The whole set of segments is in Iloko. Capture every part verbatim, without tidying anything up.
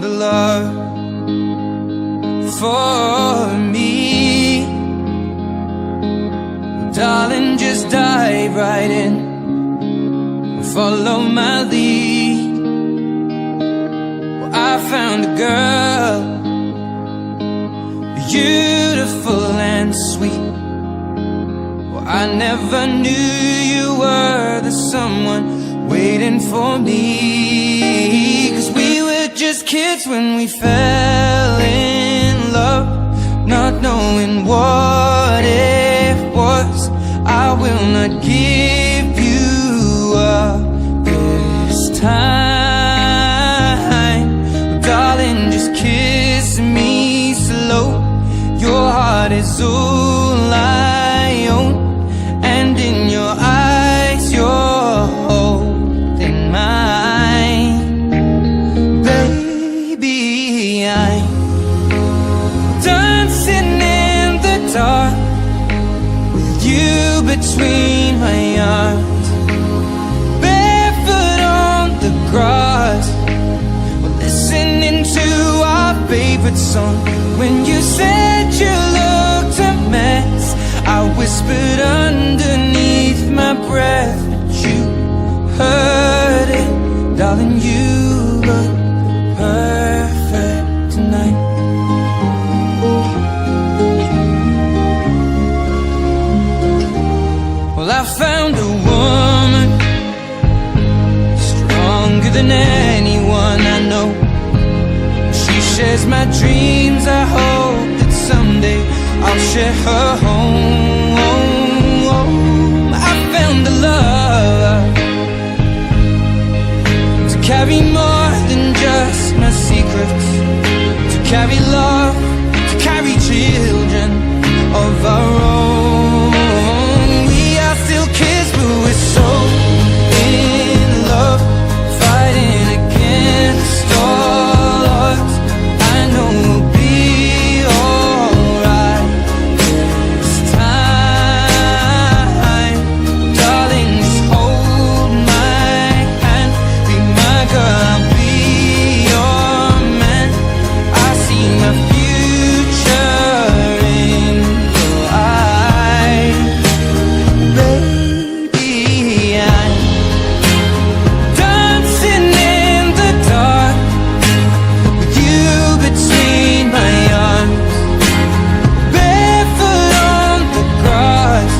the love for me. Darling, just dive right in and follow my lead. Well, I found a girl, beautiful and sweet. Well, I never knew you were the someone waiting for me. 'Cause we were just kids when we fell in love, not knowing what it was. I will not give you up this time. Darling, just kiss me slow. Your heart is all I own, and in your eyes, you're holding mine. Baby, I'm dancing in the dark with you between my arms, barefoot on the grass. We're listening to our favorite song. When you said you looked a mess, I whispered underneath my breath, but you heard it. Darling, you look perfect tonight. Well, I found a woman stronger than anyone I know. She shares my dreams. I hope that someday I'll share her home. I found a love to carry more than just my secrets, to carry love, to carry children of our own. We are still kids, but we're so in love, fighting against all odds. I know we'll be alright this time. Darling, just hold my hand. Be my girl, I'll be your man. I see my future in your eyes. Baby, I'm dancing in the dark with you between my arms, barefoot on the grass,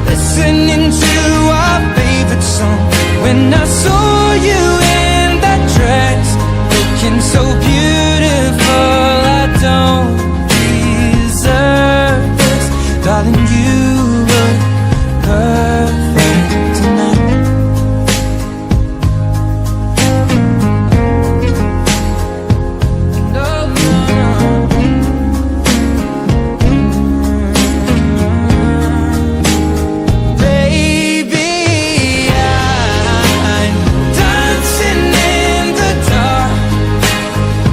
listening to our favorite song. When I saw you in that dress, looking so beautiful, I don't deserve this. Darling, you look perfect tonight. Baby, I'm dancing in the dark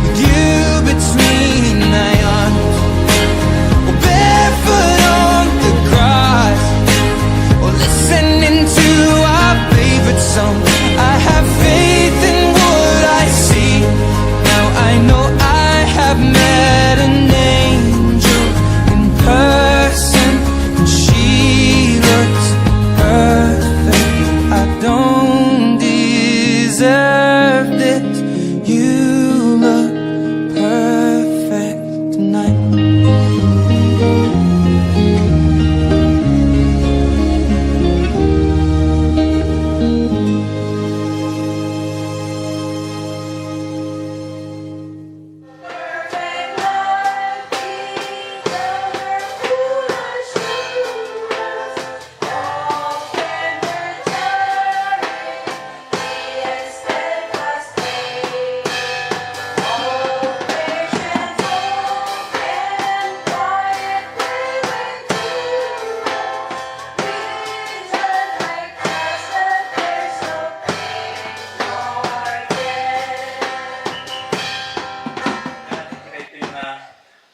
with you between my arms, barefoot on the grass, listening to our favorite song. I have faith in what I see. Now I know I have met an angel in person, and she looks perfect. I don't deserve this. You look perfect tonight.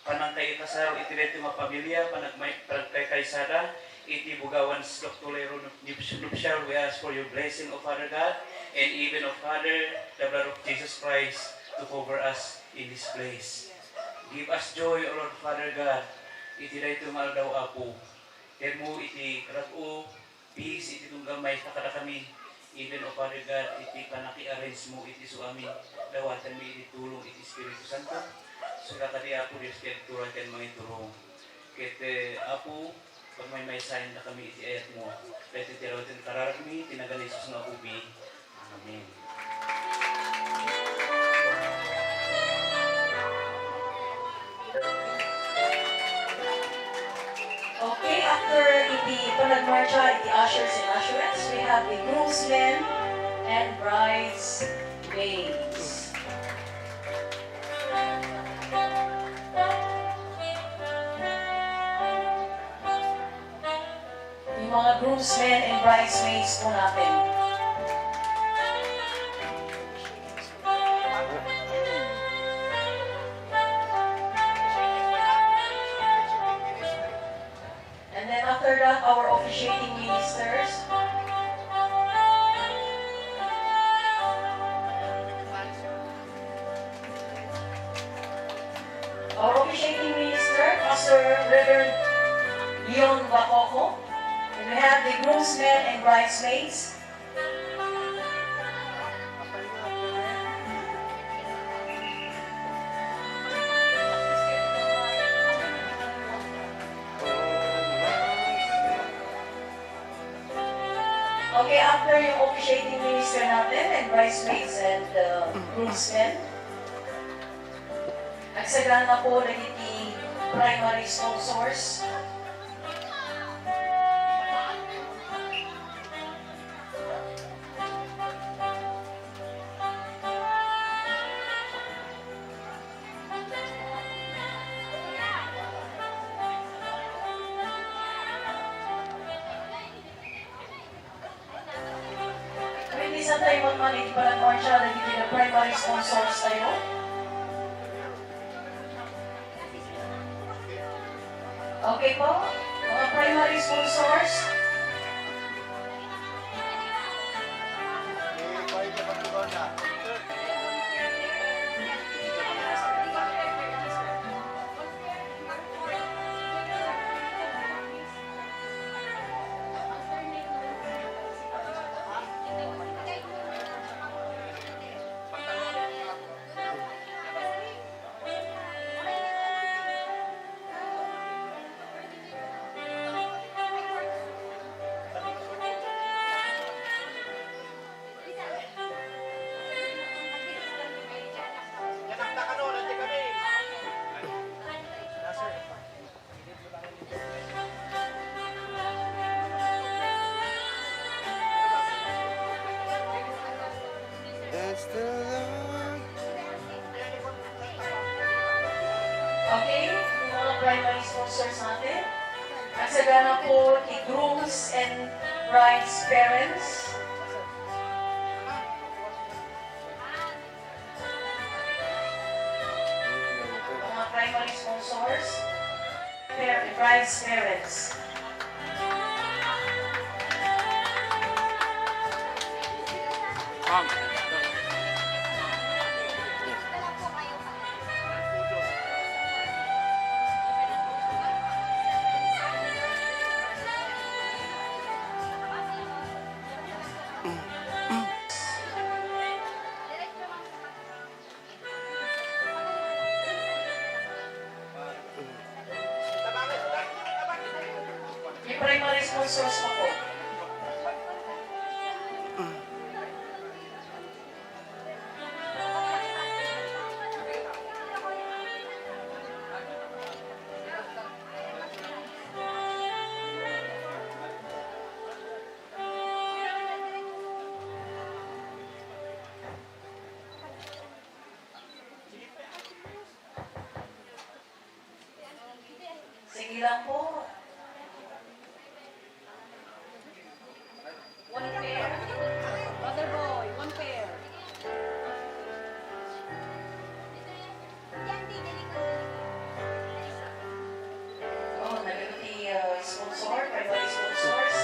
Panangkayat a saro iti daytoy nga pamilia, panagmay-, panagkaykaysada, iti bugawan s-, Doctor Lero Nuptial, we ask for your blessing, O Father God, and even, O Father, the blood of Jesus Christ. to cover us in this place. Give us joy, O Lord Father God, iti daytoy nga aldaw, Apo. Tedmo iti rag-o, peace iti tunggal maysa kadakami. Even, O Father God, iti pannaki-arrange mo iti isuami, dawatenmi iti tulong iti Espiritu Santo. Sika kadi, Apo Dios, ti agturay ken mangiturong. Ket, eh, Apo, pagmaymaysayendakami iti ayatmo. Daytoy ti rabii ken kararagmi, iti nagan ni Jesus nga apomi. Amen. Okay, after iti panagmarcha iti ushers and usherettes, we have the groomsmen and bridesmaids. Yung mga groomsmen and bridesmaids po natin. And then after that, our officiating ministers. Our officiating minister, Pastor Reverend Leon Bacoco. And we have the groomsmen and bridesmaids. Okay, after yung officiating minister natin and bridesmaids and, uh, groomsmen, agsagana po dagiti primary sponsors. Pwede sa tayo magmanig para marcha dagiti primary sponsors tayo? Okay po, mga primary sponsors. That's the love. Okay, yung mga primary sponsors natin. Agsagana po ti groom's and bride's parents. Mga primary sponsors, par-, bride's parents. May primary sponsors pa po. Sige lang po. One pair. Brother boy, one pair. Oh, naging ti, uh, sponsor, primary sponsors.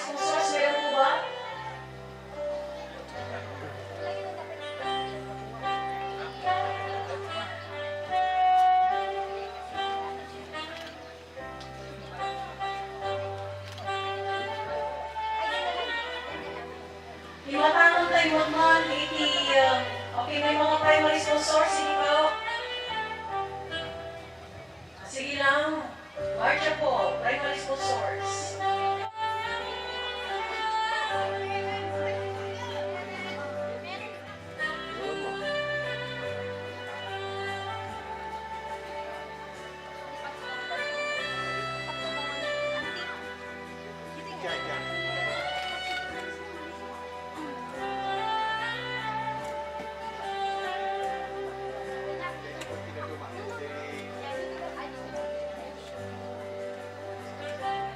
Sponsors, meron po ba? Imatangan tayo man iti, uh, okay, may mga primary sponsors, sige po. Sige lang. March po, primary sponsors.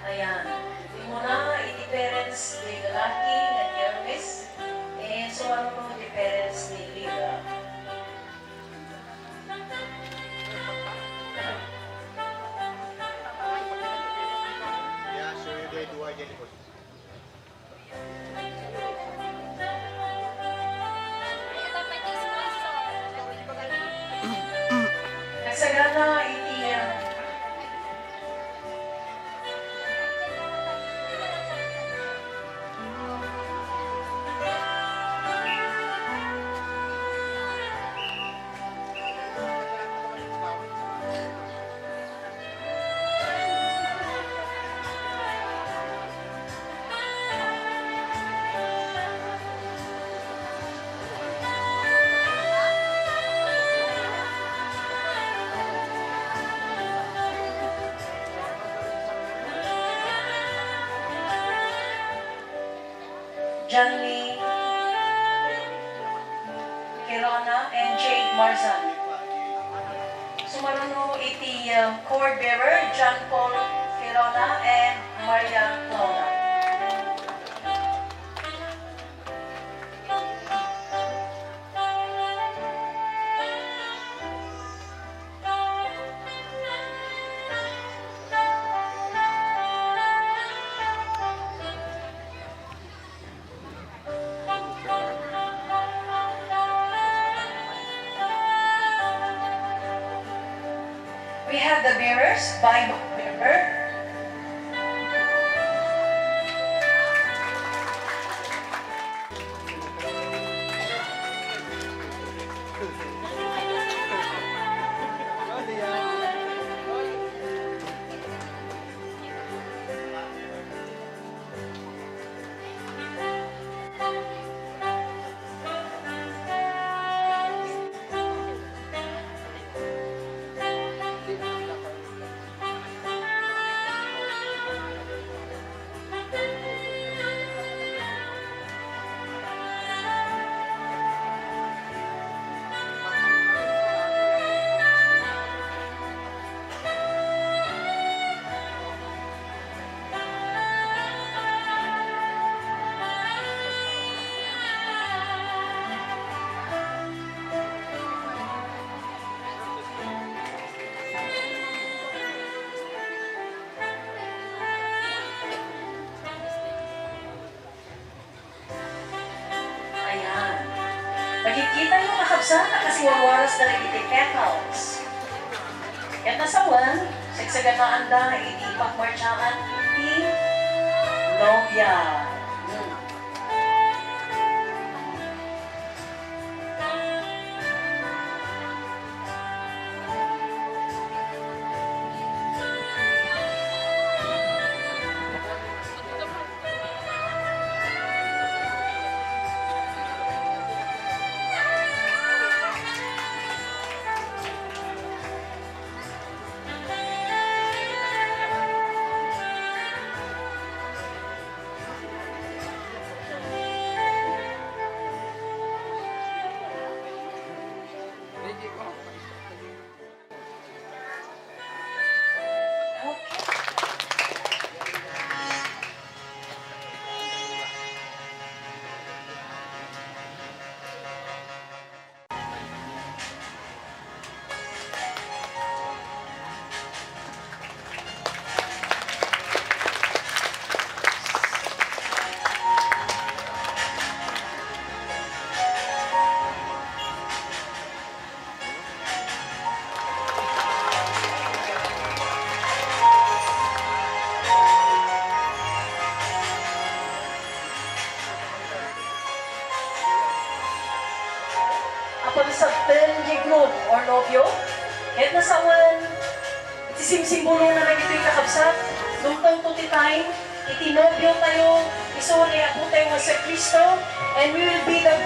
Ayan. Imuna iti parents ni lalaki nga ni Hermes, and sumaruno iti parents ni Lyra. Nagsagana iti, ah, Johnny Quirona and Jade Marzan. Sumaruno iti, uh, cord bearer, John Paul Quirona and Maria Clona. We have the bearers by bearer. Ayan. Makikita niyo, kakabsat, a kasiwarwaras dagiti petals. Ket nasawen, sagsaganaanda iti pagmartsaan iti nobia. Hmm. Pagsabten diay groom or nobio, ket nasawen, iti simsimbolona dagitoy kakabsat, dumtengto ti time, iti nobio tayo, isu ni Apo tayo nga Jesu-Cristo, and we will be the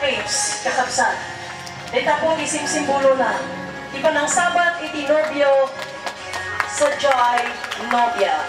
grapes, kakabsat. Dayta po ti simsimbolona, ti panangsabat iti nobio sadiay nobia.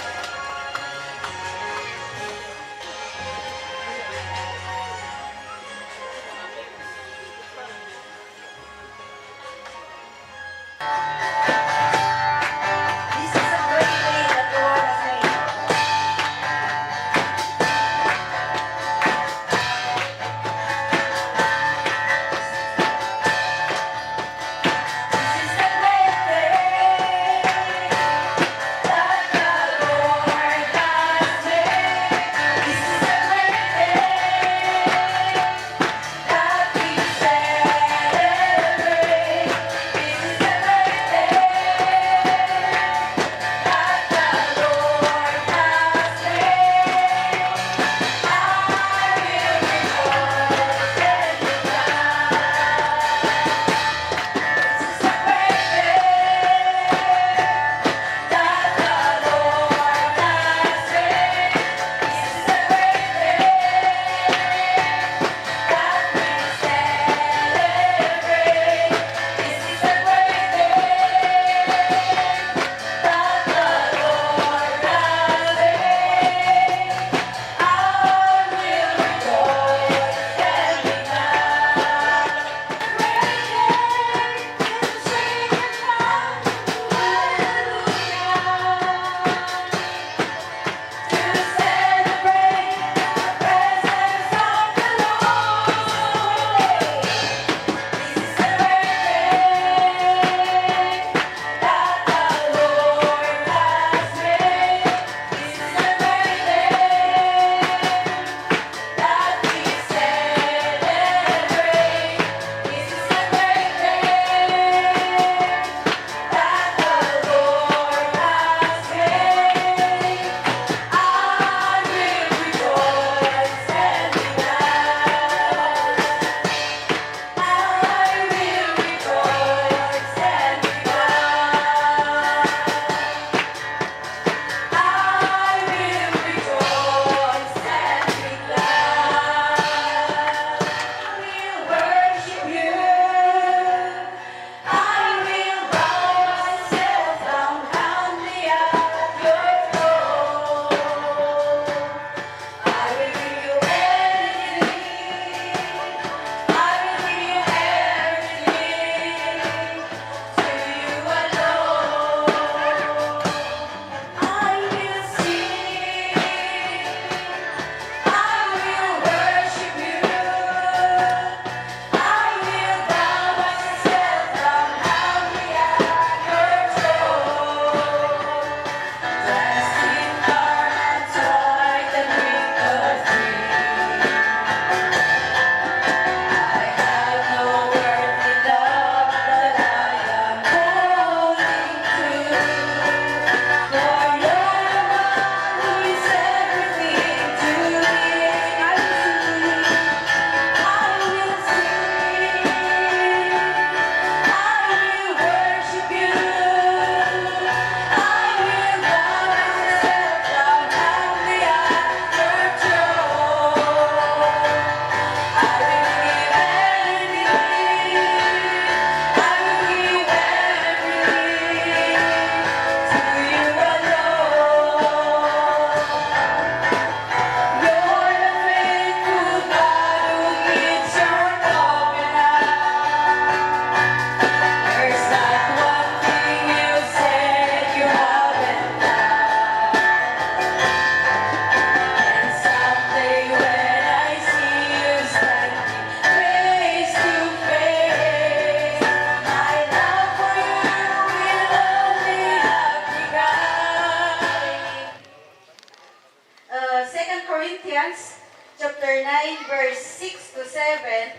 Uh, Second Corinthians chapter nine, verse six to seven.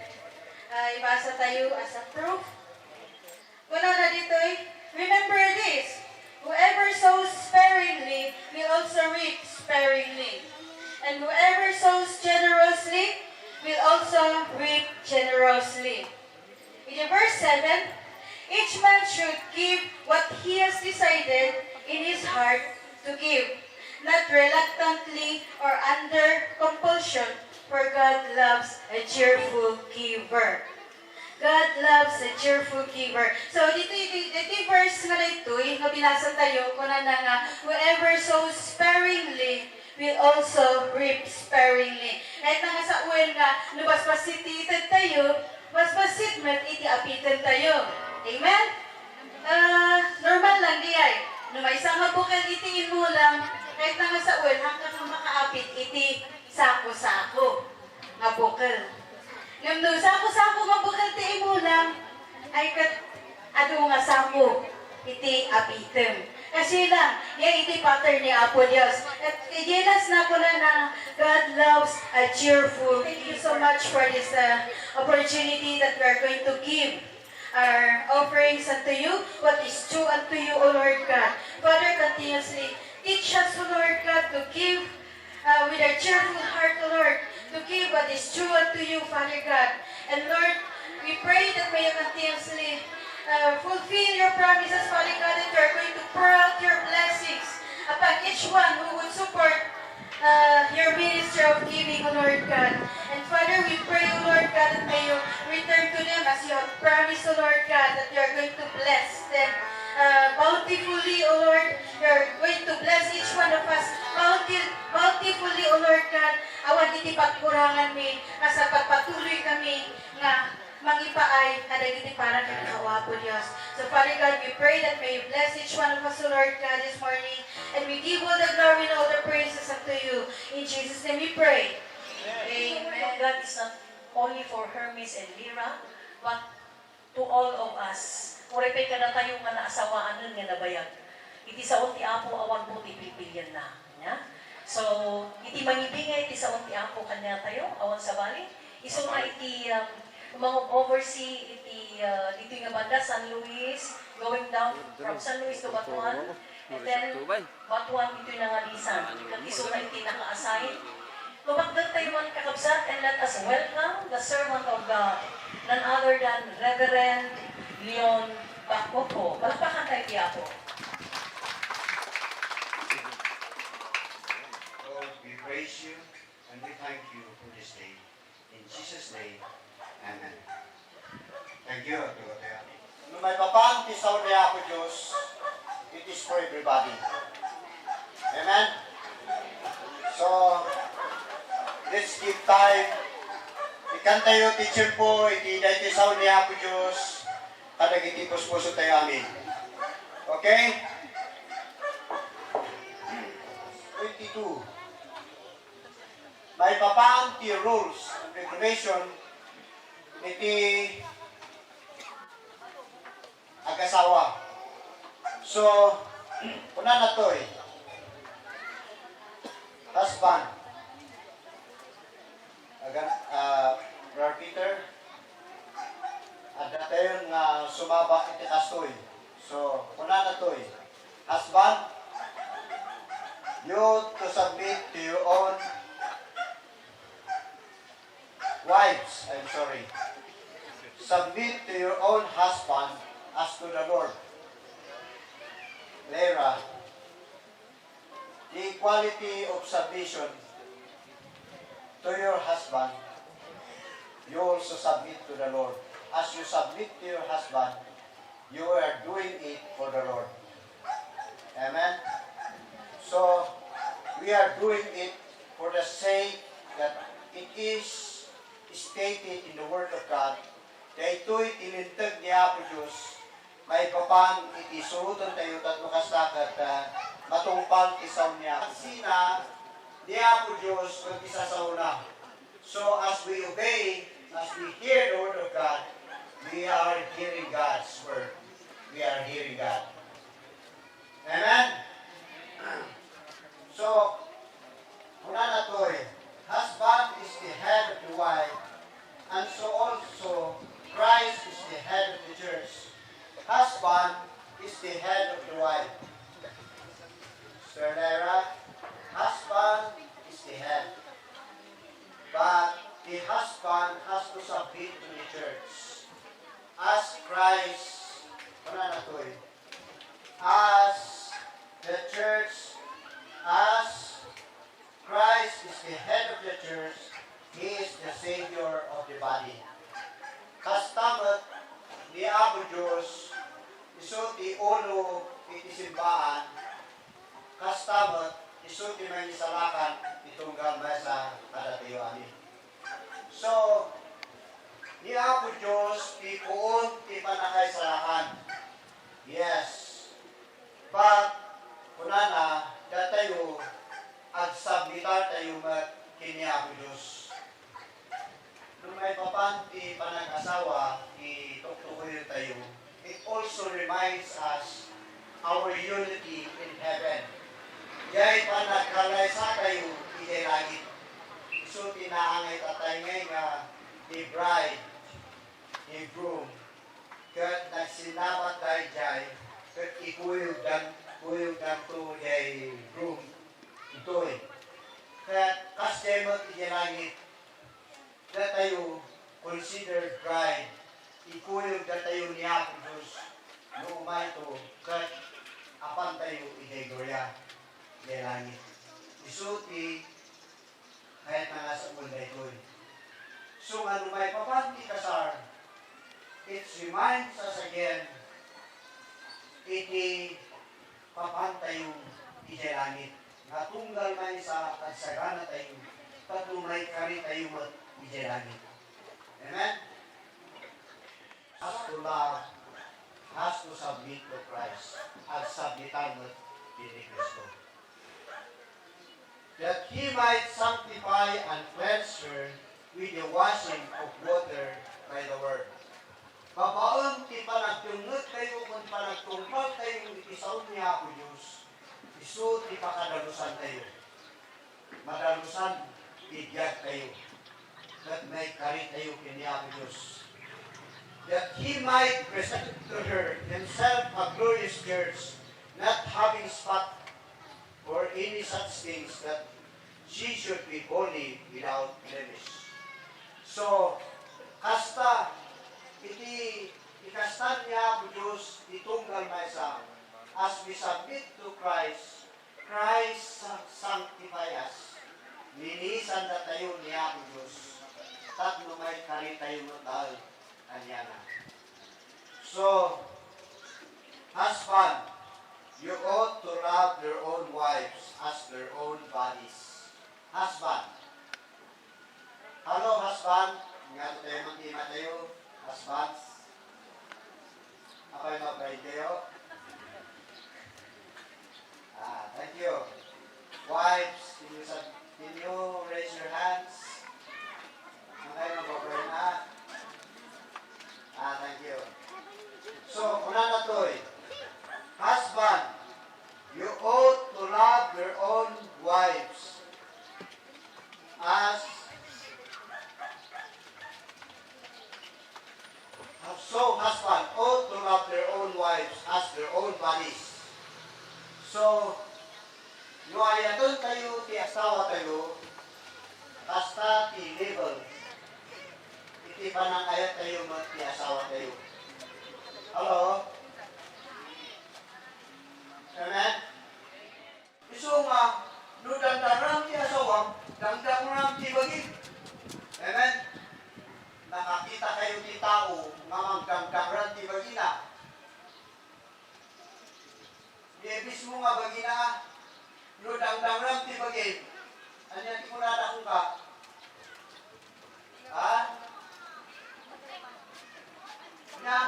Uh, ibasa tayo as a proof. Kunana ditoy, "Remember this, whoever sows sparingly will also reap sparingly, and whoever sows generously will also reap generously." In verse seven, each man should give what he has decided in his heart to give, not reluctantly or under compulsion, for God loves a cheerful giver. God loves a cheerful giver. So, dito, dito, dito verse nga daytoy nga binasa tayo, kunana nga, "Whoever sows sparingly will also reap sparingly." Ket nga sawen nga, no basbasit ti ited tayo, basbasit met iti apiten tayo. Amen? Ah, normal lang di ay. No maysa nga bukel iti imulam, ket nga sawen, haanka nga makaapit iti sako-sako nga bukel. Ngem no sako-sako nga bukel ti imulam, ay ket adu nga sako iti apitem. Kasi lang, ya iti pattern ni Apo Dios. At kay Jenas na kuna na, God loves a cheerful. Thank you so much for this uh, opportunity that we are going to give our offerings unto you, what is due unto you, O Lord God. Father, continuously teach us, O Lord God, to give uh, with a cheerful heart, O Lord, to give what is due unto you, Father God. And Lord, we pray that may you continuously uh, fulfill your promises, Father God, that you are going to pour out your blessings upon each one who would support uh, your ministry of giving, O Lord God. And Father, we pray, O Lord God, that may you return to them as you have promised, O Lord God, that you are going to bless them uh, bountifully, O Lord. You are going to bless each one of us bounti- bountifully, O Lord God. Awan iti pagkurangan mi, nga sa pagpatuloy kami nga mangipaay kadagiti para ken ni Apo Dios. So, Father God, we pray that may you bless each one of us, O Lord God, this morning, and we give all the glory and all the praises unto you. In Jesus' name we pray. Amen. Amen. God is not only for Hermes and Lyra, but to all of us. Uray pay kadatayo nga naasawaan nga nabayag. Iti saon ti Apo, awan po ti pipilianna. Ania? So, iti mangibingay ti saon ti Apo kaniatayo, awan sabali, isuna iti, um, mga oversee iti, uh, ditoy nga banda, San Luis, going down from San Luis to Batuan, and then Batuan ditoy Nangalisan. Ket isuna iti naka-assign. Lumakdentayo man, kakabsat, and let us welcome the servant of God, none other than Reverend Leon Bacoco. Palakpakan tayo ti Apo. Lord, we praise you and we thank you for this day. In Jesus' name, amen. Thank you, Ate Hotel. No maipapan ti sao ni Apo Dios, it is for everybody. Amen? So, let's give time. Ikantayo ti tiempo iti daytoy sao ni Apo Dios kadagiti puspuso tayo. Amen. Okay? Twenty-two. Maipapan ti rules and regulation iti agasawa. So, kunana toy, husband, agan, ah, Brother Peter, adda tayo nga sumaba iti kastoy. So, kunana toy, husband, you to submit to your own wives, I'm sorry, submit to your own husband as to the Lord. Lyra, the equality of submission to your husband, you also submit to the Lord. As you submit to your husband, you are doing it for the Lord. Amen? So, we are doing it for the sake that it is stated in the Word of God. Daytoy ti linteg ni Apo Dios maipapan iti suroten tayo tapno kasta ket, ah, matungpal ti sao ni Apo. Sina ni Apo Dios ket isasaona. So as we obey, as we hear the word of God, we are hearing God's word. We are hearing God. Amen? So, kunana toy, husband is the head of the wife, and so also Christ is the head of the church. Husband is the head of the wife. Sister Lyra, husband is the head. But the husband has to submit to the church. As Christ, kunana toy, as the church, as Christ is the head of the church, He is the Savior of the body. Kasta met ni Apo Dios, isu ti ulo iti simbaan, kasta met isu ti mangisalakan ti tunggal maysa kadatayo amin. So, ni Apo Dios ti puon ti pannakaisalakan. Yes. But, kunana, datayo, agsubmitartayo met ken ni Apo Dios. No maipapan ti panag-asawa ti tuktukoyentayo, it also reminds us our unity in heaven. Diay panagkalaysatayo idiay langit. Isu ti naangay tatay ngay nga the bride, the groom, ket nagsinnabat daydiay, ket ikuyogdan, kuyogdanto diay groom. Ditoy. Ket kasdiay met idiay langit, datayo considered bride. Ikuyogdatayo ni Apo Dios no umayto ket apantayo idiay gloria, idiay langit. Isu ti kayatna nga sawen daytoy. So, nga no maipapan ti kasar, it reminds us again iti papantayo idiay langit, nga tunggal maysa, agsaganatayo, tapno maikaritayo met idiay langit. Amen? Has to love, has to submit to Christ. Agsubmitan met ken ni Cristo. That he might sanctify and cleanse her with the washing of water by the word. Babaen ti panagdengngegtayo ken panagtungpaltayo iti sao ni Apo Dios, isu ti pakadalusantayo. Madalusan ti biagtayo, ket maikaritayo ken ni Apo Dios. That he might present to her himself a glorious church, not having spot or any such things, that she should be holy without blemish. So, kasta, iti ikastan ni Apo Dios ti tunggal maysa, as we submit to Christ, Christ sa-, sanctify us. Linisandatayo ni Apo Dios, tapno maikaritayo met laeng kaniana. So, husband, you ought to love your own wives as their own bodies. Husband. Hello, husband. Nga tayo, mag-ima tayo. Husbands. Apay, mabait kayo? Ah, thank you. Wives, can you sub-, can you raise your hands? Ang kayo mababay na? Ah, thank you. So, kunana toy, husband, you ought to love your own wives as So, husband ought to love their own wives as their own bodies. So, no ayatentayo ti asawatayo, kasta ti level iti panangayattayo met ti asawatayo. Hello? Amen? Isu nga, no dangdangran ti asawam, dangdangran ti bagim. Amen? Nakakita kayo ti tao nga mangdangdangran ti bagina. Di mismo nga bagina, no dangdangran ti bagim. Ania ti kunada kunka? Ha? Ania?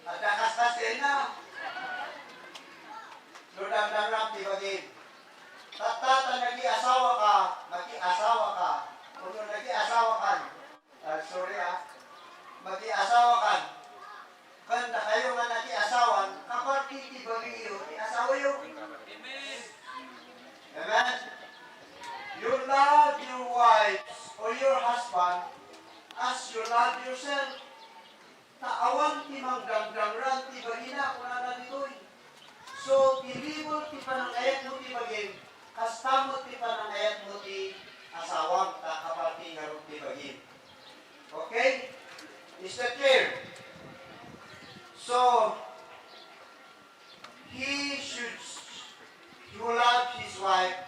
Adda kaskas diay na. No dangdangran ti bagim. Tatta, ta nakiasawa ka, nakiasawa ka. Kuno nakiasawa kan. Ah, sorry ah. Nakiasawa kan. Kanda kayo nga nakiasawan, kaparti ti bagiyo ti asawayo. Amen. Amen? You love your wives or your husband as you love yourself. Ta awan ti mangdangdangran ti bagina, kunana ditoy. So, ti level ti panangayatmo ti bagim, kasta met ti panangayatmo ti asawam, ta kaparti ngarud ti bagim. Okay?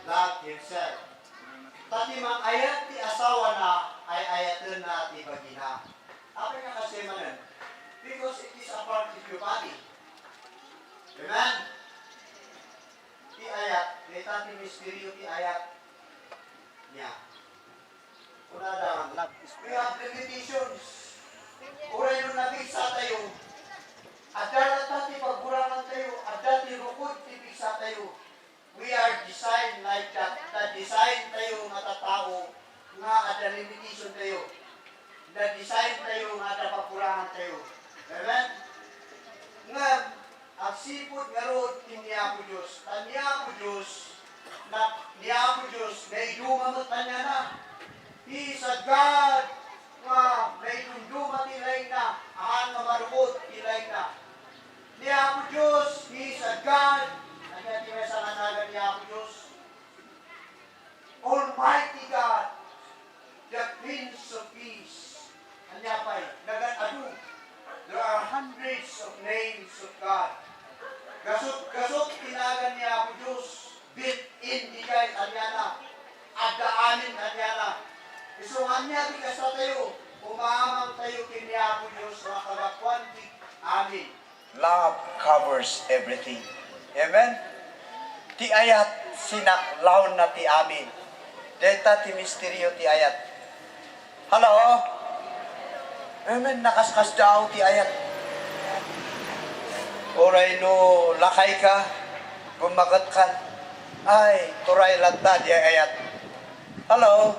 Love himself. Ta ti mangayat ti asawana, ay-ayatenna ti bagina. Apay nga kasta manen? Because it is a part of your body. Amen? Ti ayat, dayta ti misteryo ti ayat. Nia. Kunada, we have limitations. Uray no napigsatayo, adda latta ti pagkurangantayo, adda ti rukod ti pigsatayo. We are designed like that. Na-design tayo nga tattao nga adda limitationtayo. Na-design tayo nga adda pagkurangantayo. Amen? Ngem, agsipud ngarud ken ni Apo Dios. Ta ni Apo Dios, na, ni Apo Dios, naiduma met aniana. He is a God nga naidumduma ti laingna, ahan nga marukod ti laingna. Ni Apo Dios, He is a God. Ania ti maysa nga nagan ni Apo Dios? Almighty God, the Prince of Peace. Ania pay? Nagan-adu. There are hundreds of names of God. Gasut-gasut ti nagan ni Apo Dios. Built in diay aniana. Adda amin aniana. Isu nga ania ti kastatayo? Umamangtayo ken ni Apo Dios nga kagapuan ti amin. Love covers everything. Amen? Ti ayat sinaklaw na ti amin. Dayta ti misteryo ti ayat. Hello? Amen. Nakaskasdaaw ti ayat. Uray no lakay ka, gummaket ka. Ay, turay latta di ayat. Hello?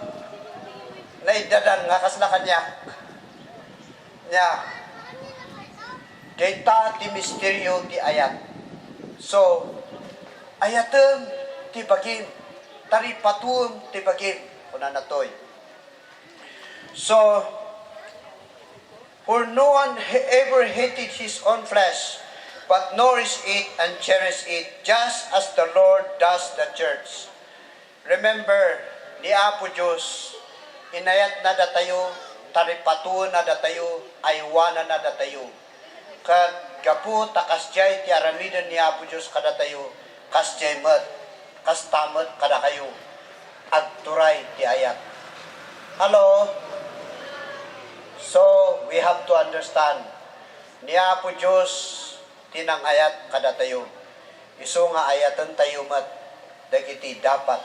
Naiddadan nga kasla kaniak. Nia, dayta ti misteryo ti ayat. So, ayatem ti bagim, taripatuem ti bagim, kunana toy. So, for no one ever hated his own flesh, but nourishes it and cherishes it, just as the Lord does the church. Remember, ni Apo Dios, inayatna datayo, taripatuenna datayo, aywananna datayo. Ket gapu ta kasdiay ti aramiden ni Apo Dios kadatayo, kasdiay met, kasta met kadakayo, agturay ti ayat. Hello? So, we have to understand, ni Apo Dios ti nangayat kadatayo. Isu nga ayatentayo met dagiti dapat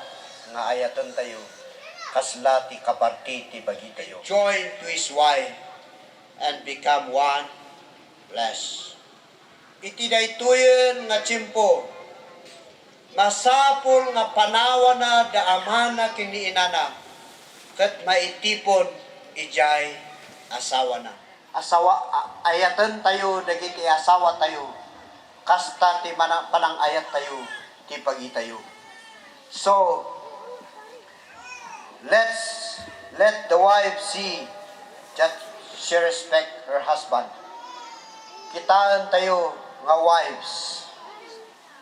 nga ayatentayo, kasla ti kaparti ti bagitayo. Join to his wife and become one flesh. Iti daytoyen nga tiempo, masapul nga panawana da amana ken ni inana, ket maitipon idiay asawana. Asawa, a-, ayatentayo dagiti asawatayo, kasta ti mana-, panangayattayo ti bagitayo. So, let's, let the wife see that she respect her husband. Kitaentayo nga wives,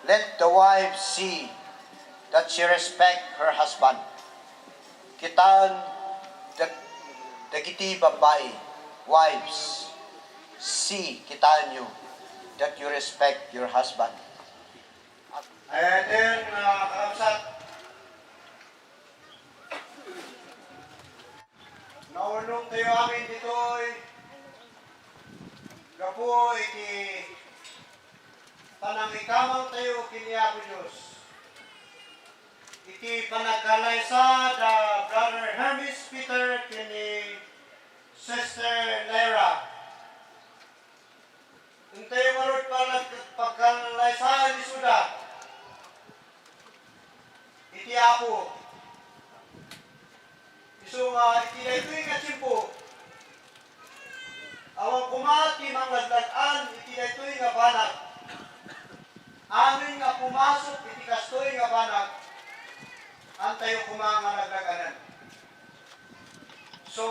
let the wife see that she respect her husband. Kitaen dag-, dagiti babbai, wives, see, kitaenyo that you respect your husband. Ayan, ah, kakabsat. Naunongtayo amin ditoy gapu iti panangikamangtayo ken ni Apo Dios. Iti panagkalaysa da Brother Hermes Peter ken ni Sister Lyra. Intayo ngarud pala pagkalaysaen isuda iti Apo. Isu nga iti daytoy nga tiempo, awan koma ti manglaglag-an iti daytoy nga banag. Amin nga pumasok iti kastoy nga banag, antayo koma nga laglag-anan. So,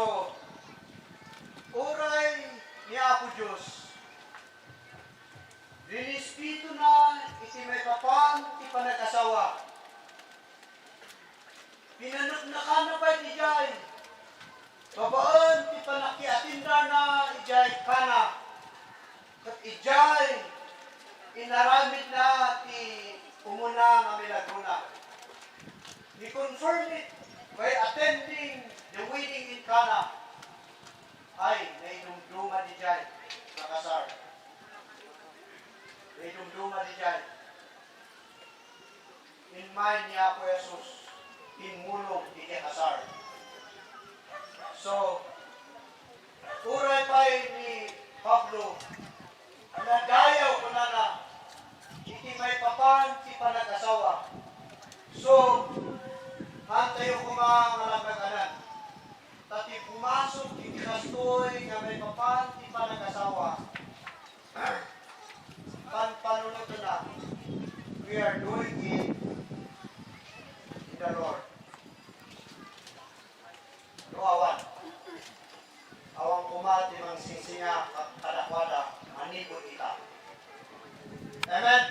uray ni Apo Dios, rinespetona iti maipapan ti panag-asawa. Pinaneknekanna pay idiay babaen ti pannakiatendarna idiay Cana, ket idiay inaramidna ti umuna nga milagrona. He confirmed it by attending the wedding in Cana. Ay, naidumduma diay nga kasar. Naidumduma diay. Immay ni Apo Jesus, immulong iti kasar. So, uray pay ni Pablo, nadayaw, kunana, iti maipapan ti panag-asawa. So, haantayo koma nga laglagan. Ta ti pumasok iti kastoy nga maipapan ti panag-asawa, panpanunotna, we are doing it in the Lord. No awan, awan koma ti mangsingsinga kadakuada manipud ita. Amen.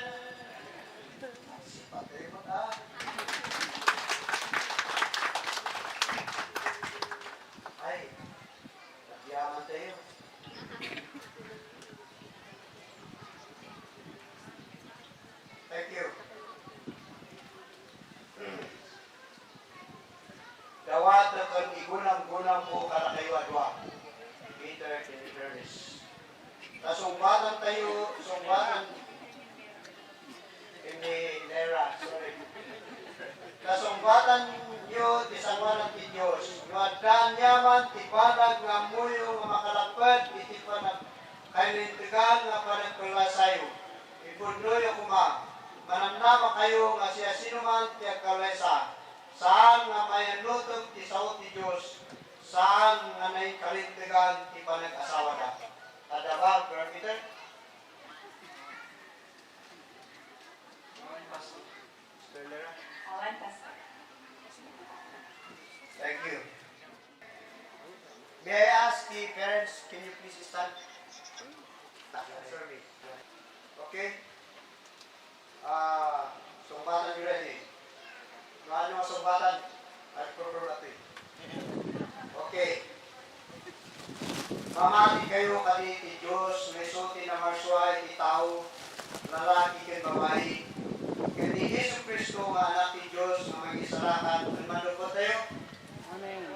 Sipatay mo ta. Ay, nagyaman tayo. Thank you. Dawat ken igunam-gunamko kadakayo a dua, Peter ken Ernest. Ta sungbatantayo, sungbatan, ken ni Nera, sorry. Ta sungbatanyo ti sangoanan ti Dios, no adda aniaman ti banag nga ammoyo nga makalapped iti panagkalintegan nga panagkellasayo, ipudnoyo koma. Manamnamakayo nga siasinoman ti agkallesa, saan nga mayannutek ti sao ti Dios, saan nga naikalintegan ti panag-asawada. Adda ba, Brother Peter? Awan, Pastor. Sister Lera? Awan, Pastor. Thank you. May I ask the parents, can you please stand? Answer me. Okay? Ah, sungbatan niyo ready? Ano ang sungbatan? Ay, program natin. Okay. Mamati kayo kadi ti Dios nga isu ti namarsua iti tao, lalaki ken babai, ken ni Jesu-Cristo nga Anak ti Dios nga mangisalakan ken manlukot tayo. Amen.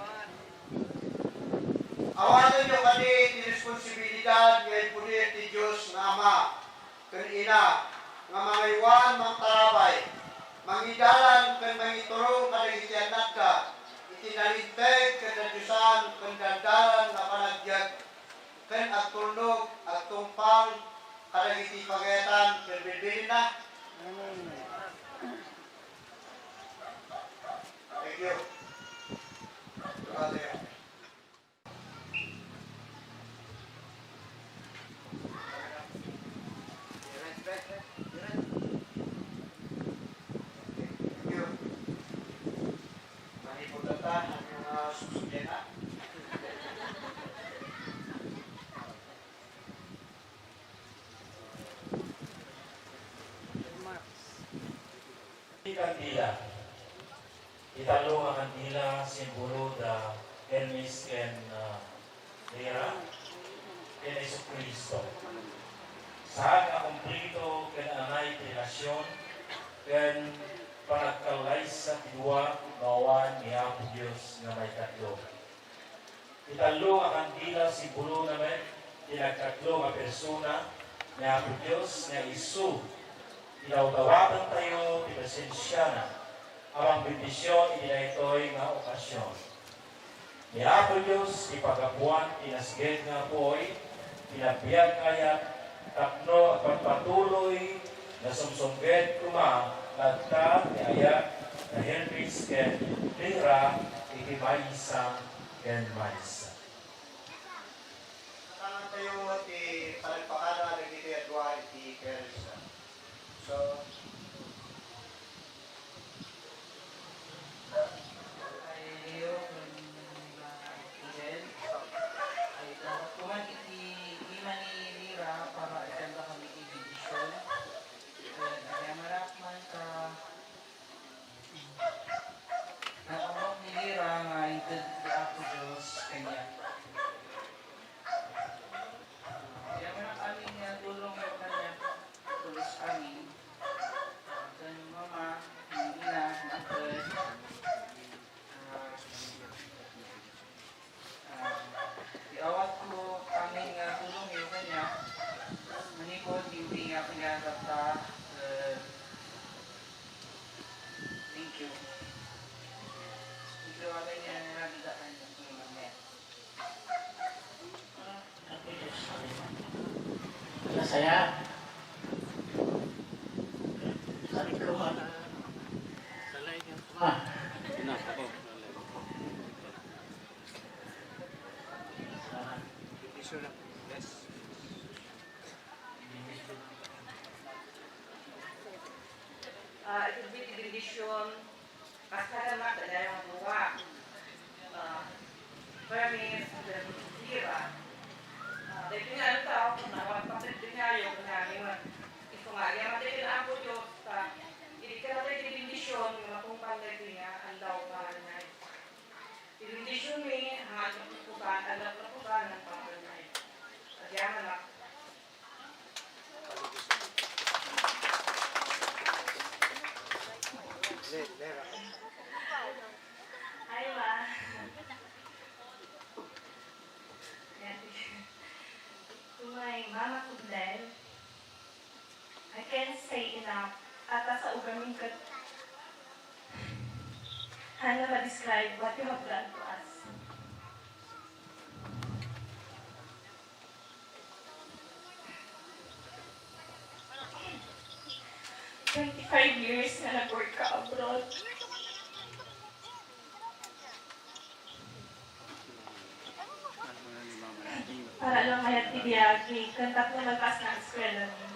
Awatenyo kadi ti responsibilidad nga impuder ti Dios nga Ama ken ina nga mangaywan mangtarabay, mangidalan ken mangiturong kadagiti annakda iti nalinteg ken nadiosan ken dandanan nga panagbiag ken agtulnog agtungpal kadagiti pagayatan ken bilbilinna. Thank you. Brother. Ti kandila. Ti tallo nga kandila, simbolo da Hermes ken, ah, Lira ken Jesu-Cristo. Saan nga kumplito ken anay ti relasyon ken panagkallaysa ti dua no awan ni Apo Dios nga maikatlo. Ti tallo nga kandila, simbolo na met ti nagkatlo nga persona ni Apo Dios nga isu ti dawdawatentayo ti presensiana a mangbendision iti daytoy nga okasion. Ni Apo Dios ti paggapuan ti nasged nga apuy, ti nabiag nga ayat, tapno agpatpatuloy nga sumsumged koma nga adda ti ayat nga Hermes ken Lira iti maysa ken maysa. Katangan tayo ti panagpakada dagiti adua iti Kristo. So, ay Leo ken, ah, Fidel, ay dapat kuman iti ima ni Lira para itanda kami iti bendisyon. Ken agyamanak man ta Naammo ni Lira nga inted ti Apo Dios ken ni Ah, it would be the benediction. Kas kadamag, dayong dua. Ah, Bernice, Zira. Ah, daytoy nga aldaw, nawagtak daytoy nga aldaw, nga ngayon. Isu nga, agyaman daytoy nga Apo Dios, ta, idi ka daytoy bendision, nga matungpal daytoy nga aldaw, nga ngayon. Bendision mi, nga agpupusan, aldaw pupusan, ng pamilya. Agyaman na. Hi, Ma. To my mama Kudel, I can't say enough. Ata sa ugamin ket, hana ma-describe what you have done to us. Twenty-five years nga nag-work ka abroad. Para lang mayat ti biag mi, ken tapno malpas nga eskwela mi.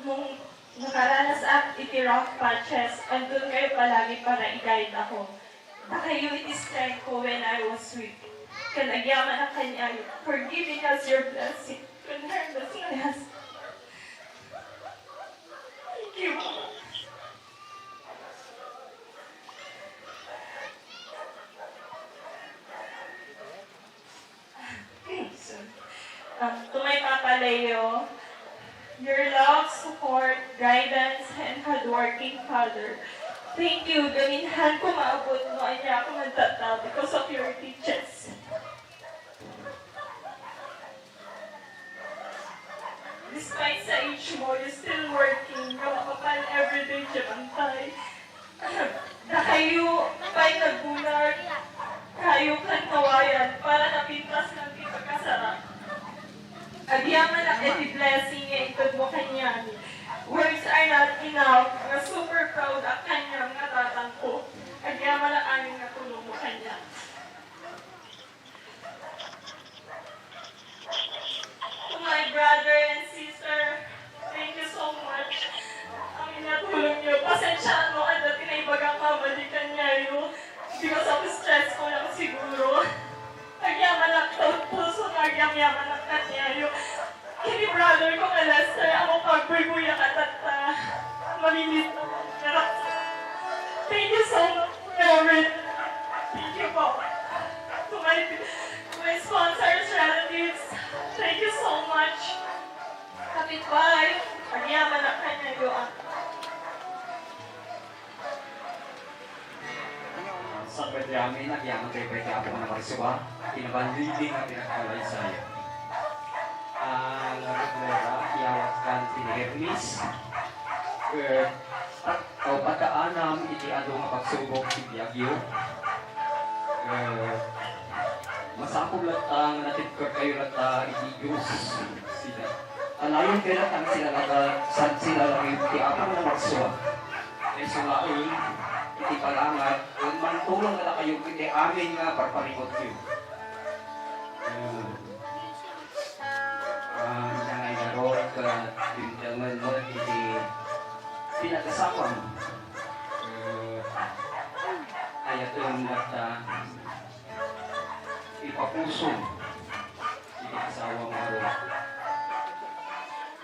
Nung nakaranas ak iti rough patches, andun kayo palagi para i-guide ako. Dakayo iti strength ko when I was weak. Ken agyamanak kaniayo for giving us your blessing. Ken her blessing, yes. Thank you, Mama. Okay, so, um, to my Papa Leo, your love, support, guidance, and hardworking father. Thank you. Gaminhan ko maabot no ania ako nagtatta because of your teachers. Despite sa age mo, you still working. Nga mapapan everyday ti bantay. Dakayo pay nagbulag, kayo ken kawayan para napintas lang ti pagkasarap. Agyamanak iti blessing nga ited mo kaniami. Words are not enough, nga super proud ak kaniam nga tatangko. Agyamanak amin nga tulong mo kaniam. To my brother and sister, thank you so much. Ang inatulong niyo, pasensya no, adda ti naibagak nga mali kaniayo. Because of stress ko lang siguro. Agyamanak taud puso nga agyamanak kaniayo. Ken ni brother ko nga Lester, amo pagbuybuyakak tatta. Malilit. Thank you so much, Reverend. Thank you po. To my, to my sponsors, relatives, thank you so much. Kapitbahay, agyamanak kaniayo. Sa pagyamin, agyamanak kaniayo, Apo nga Marsua, kinabaligi nga pinagkalaysay. Ang problema, iyawat kan ti Hermes, eh, Aw, pagkaanam iti adu nga pagsubok ti biagyo, eh, masapul latta nga natibkerkayo latta iti Dios. Sida. Alayon kayo latta nga sila latta, san sila lang ti Apo nga Marsua. Kay sulaen iti palangat, ken mangtulong kadakayo iti amin nga parparikutyo. Eh, Ah, nanay garot, ah, dimdamem met iti pinagasawam. Eh, ayatem latta ipapusom iti asawam ngarud.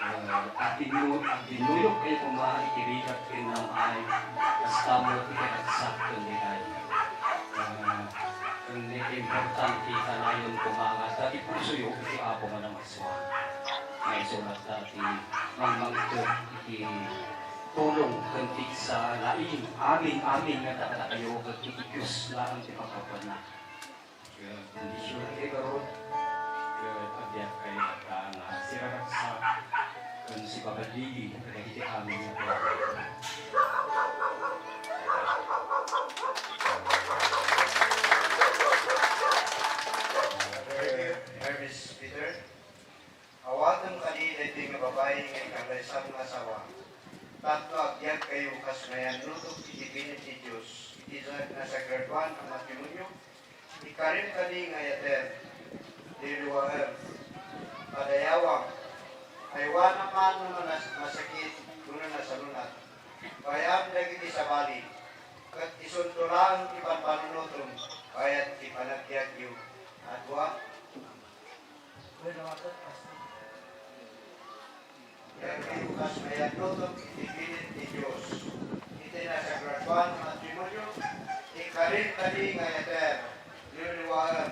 Eh, agtinnu-, agtinnuyokkayo koma iti rigat ken nam-ay, kasta met iti ragsak ken ni Ray. Eh, ken iti importante kanayon koma nga adda ti pusoyo iti Apo nga Namaysua. Maisurat ta ti mangmangted iti tulong ken pigsa laeng amin-amin nga kadakayo ket iti Dios laeng ti pagpapatna. Ket bendision ti garud, ket agyakkay latta nga siraragsak ken sipaballigi kadagiti amin nga tao. Hermes Peter, awatem kadi daytoy nga babai nga ikalaysam nga asawa, tapno agbiagkayo kas nayannutok iti bilin ti Dios, iti Nasagraduan a matrimonio, ikarim kadi nga ayatem, liwliwaem, padayawam, aywanam man no manas-, masakit wenno nasalun-at, bay-am dagiti sabali, ket isunto laeng ti panpanunotem bayat ti panagbiagyo a dua. Wen, awatek, Pastor. Dagiti kas mayanutom iti bilin ti Dios. Iti nasagraduan a matrimonio, ikarim kadi nga ayatem, liwliwaem,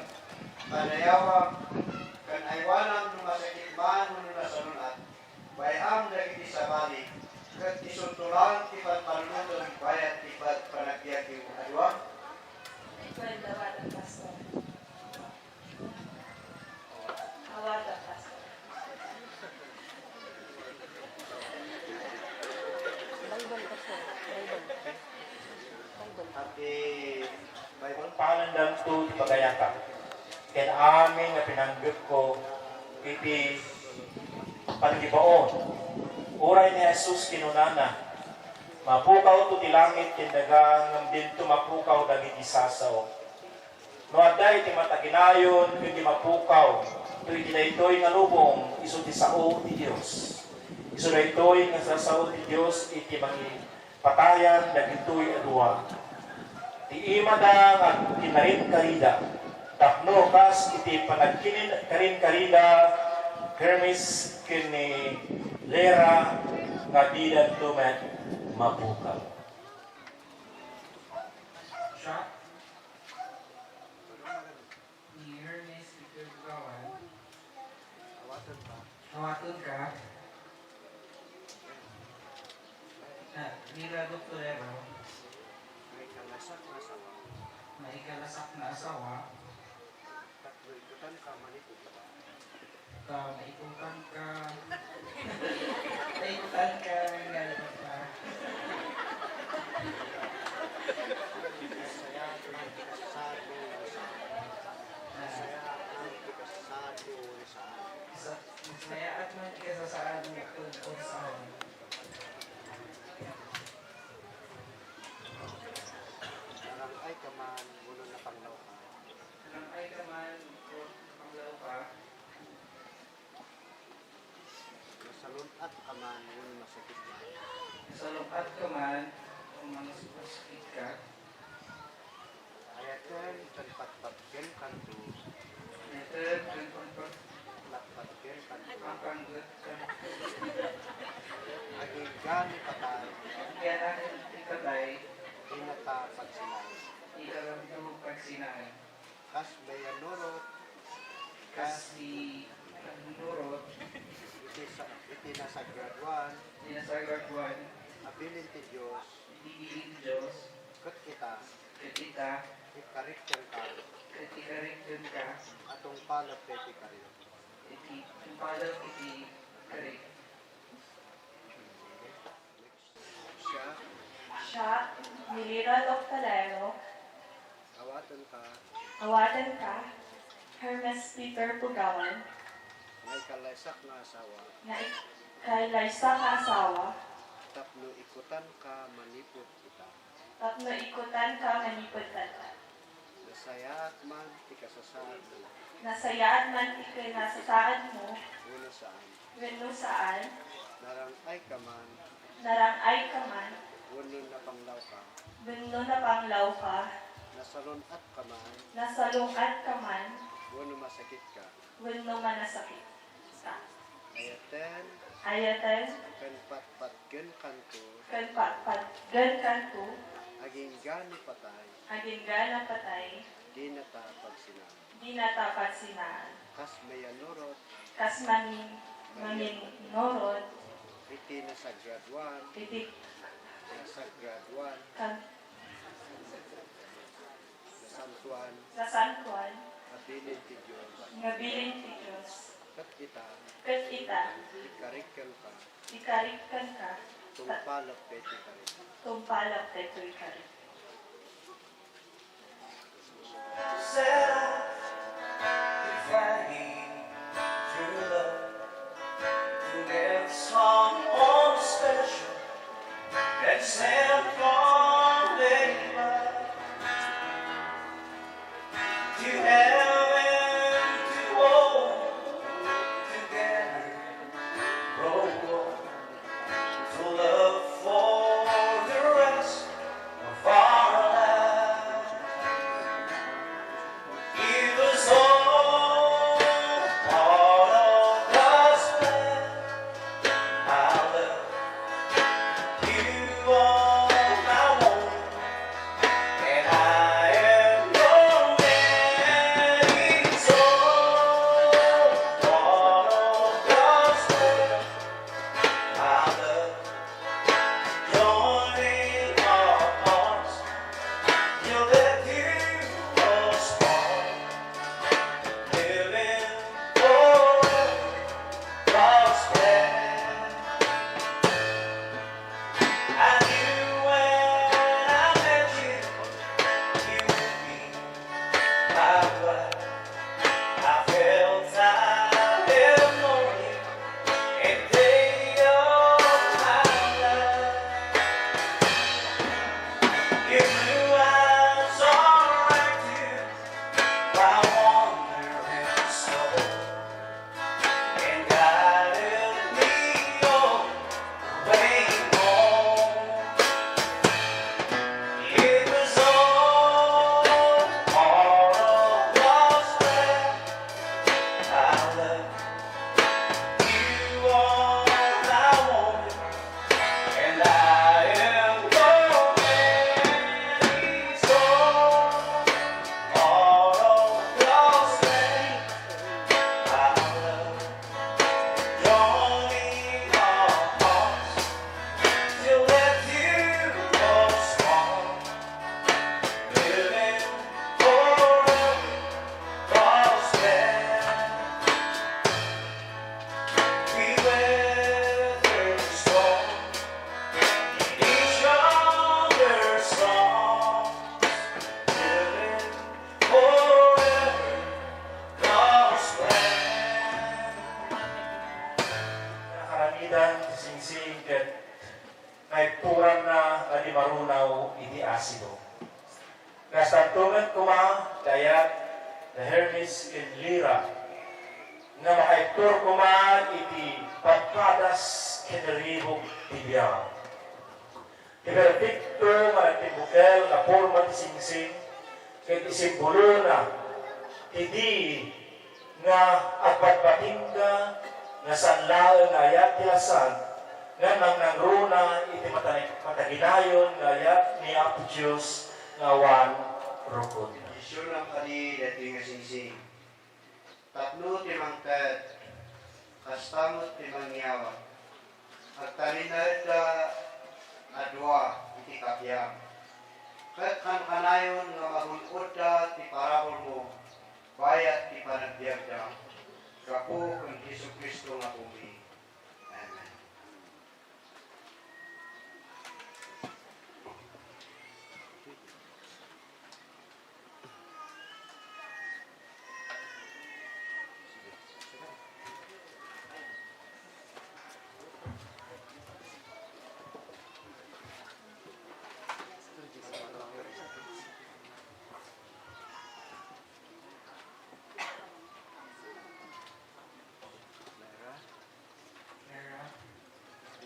padayawam, ken aywanam no masakit man wenno nasalun-at, bay-am dagiti sabali, ket isunto laeng ti panpanunotem bayat ti pag-, panagbiagyo a dua. Wen, awatek, Pastor. Awatek, Pastor. Bible, Pastor. Bible. Bible. Iti Bible. Palandanto ti pagayata ken amin nga pinanggepko iti pangibaon. Uray ni Jesus kinunana, "Mapukawto ti langit ken daga, ngem dinto mapukaw dagiti sasao." No adda iti mataginayon ken di mapukaw, to iti daytoy nga lubong, isu ti sao ti Dios. Isu daytoy nga sasao ti Dios iti mangipatayan dagitoy a dua. Ti imada nga agkinkarinkarida, tapno kas iti panagkinkarinkarida, Hermes ken ni Lera nga didanto met mapukaw. Shot. Ni Hermes Peter Bugawan. Awaten ka. Awaten ka. Na, Mira Doctorero. Maikalasak nga asawa. Maikalasak nga asawa. Tapno ikutan ka manipud ita. Ta maikutan ka. Maikutan ka nga ita. Nasayaat man ti kasasado nga asawa. Nasayaat man ti kasasado nga asawa. Sa-, nasayaat man ti kasasado nga asawa. Narang-ay ka man, wenno napanglaw ka. Narang-ay ka man, wenno napanglaw ka. Nasalun-at ka man, wenno masakit ka. Nasalun-at ka man, wenno mas-, masakit ka. Ayaten ken patpatgen kanto. Ayaten ken patpat-, patpatgen kanto. Patpatgen kanto. Agingga ni patay. Agingga ni patay. Dinata pagsinaen. Dinata pagsinaen. Kas mayannurot. Kas mayannurot. Iti sa-, iti nasagraduan. Iti nasagraduan. A bilin ti Dios. Iti bilin ti Dios. Ket ita. Ket ita. Ikarik kenka. Ket ikarik kenka. A tungpalek daytoy karik. Iti tungpalek iti karik. Siak. Siak, ni Lira Doctalero. Awatenka. Awatenka, Hermes Peter Pugawan. Nga ikalaysak nga asawa. Nga ikalaysak nga asawa. Tapno ikutanka manipud ita. Tapno ikutanka manipud ita. Nasayaat man ti kasasaadmo. Nasayaat man ti kinasasaadmo. Wenno saan. Wenno saan. Narang-ay ka man. Narang-ay ka man. Wenno napanglaw ka. Wenno napanglaw ka. Nasalun-at ka man. Nasalun-at ka man. Wenno masakit ka. Wenno manasakit ka. Ayaten. Ayaten. Ken patpatgen kanto. Ken patpatgen kanto. Agingga ni patay. Agingga ni patay. Dinata pagsinaen. Dinata pagsinaen. Kas mayannurot. Kas mamin-, mamin-, maminurot. Iti nasagraduan. Iti nasagraduan. Kan- Nasantuan. Nasantuan. Nga bilin ti Dios. Nga bilin ti Dios. Ket ita. Ket ita. Ikarik kenka. Ikarik kenka. Tungpalek daytoy karik. Tungpalek daytoy karik. Set up if I need true love to get someone special and send from the Tumet koma, kayat, da Hermes ken Lira, nga makaibtur koma iti padpadas ken ribuk ti biag. Ti perfekto nga nagtimbukel nga porma ti singsing, ket ti simbolona ti di nga agbatbatingga nga saan laeng nga ayat ti lasag nga nangnangruna iti mata-, mataginayon nga ayat ni Apo Dios nga awan rukod. Bendisionam kadi daytoy nga singsing. Tapno ti mangted, kasta met ti mangyawan. Agtalinaedda a dua iti kapiam. Ket kankanayon nga magun-odda ti paraburmo bayat ti panagbiagda. Gapu ken Jesu-Cristo nga Apomi. Amen.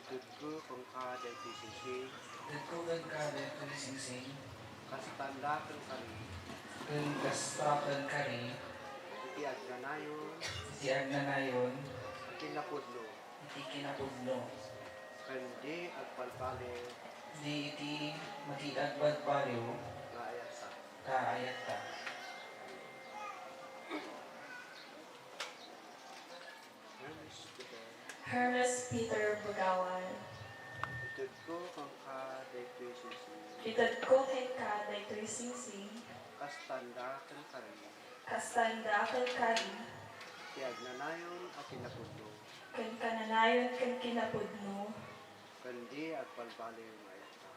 Itedko kenka daytoy singsing. Itedko kenka daytoy singsing. Kasta kenka ri. Ken kasta kenka ri. Iti agnanayon. Iti agnanayon. A kinapudno. Iti kinapudno. Ken di agbalbaliw. Di iti madi agbalbaliw. Nga ayatta. Nga ayatta. Hermes Peter Bugawan. Itedko kenka daytoy singsing. Itedko kenka daytoy singsing. Kasta kenka ri. Kasta kenka ri. Ti agnanayon a kinapudno. Ken kananayon ken kinapudno. Ken di agbalbaliw nga ayatta.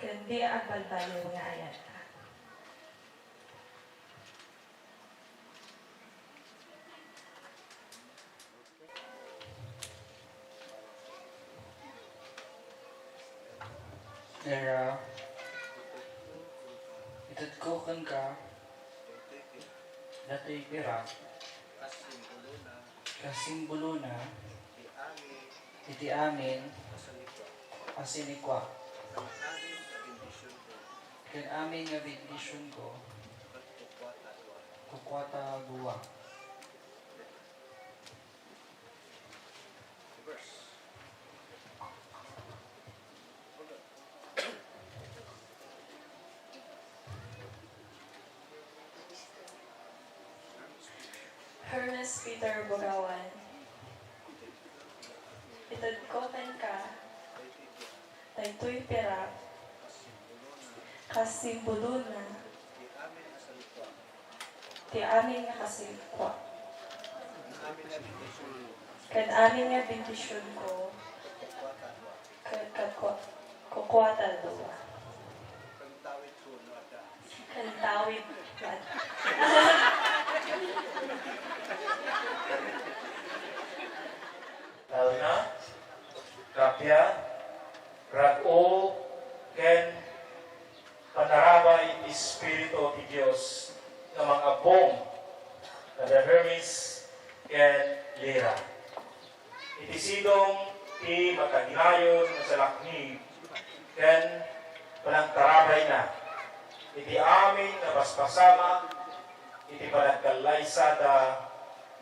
Ken di agbalbaliw nga ayatta. Lira, itedko kenka datoy pirak. Kasimbolona iti amin a sinikua. Ken amin nga bendisionko, kukuata dua. Hermes Peter Bugawan. Itedko kenka daytoy pirak, kasimbolona ti amin nga kasikua. Ken amin nga bendisionko, ken kakua-, kukuata dua. Ken tawid. Tawna, kappia, rag-o, ken panarabay ti Espiritu ti Dios nga mangabbong kada Hermes ken Lira. Iti sidong ti mataginayon nga salaknib ken panagtarabayna iti amin nga paspasamak iti panagkallaysada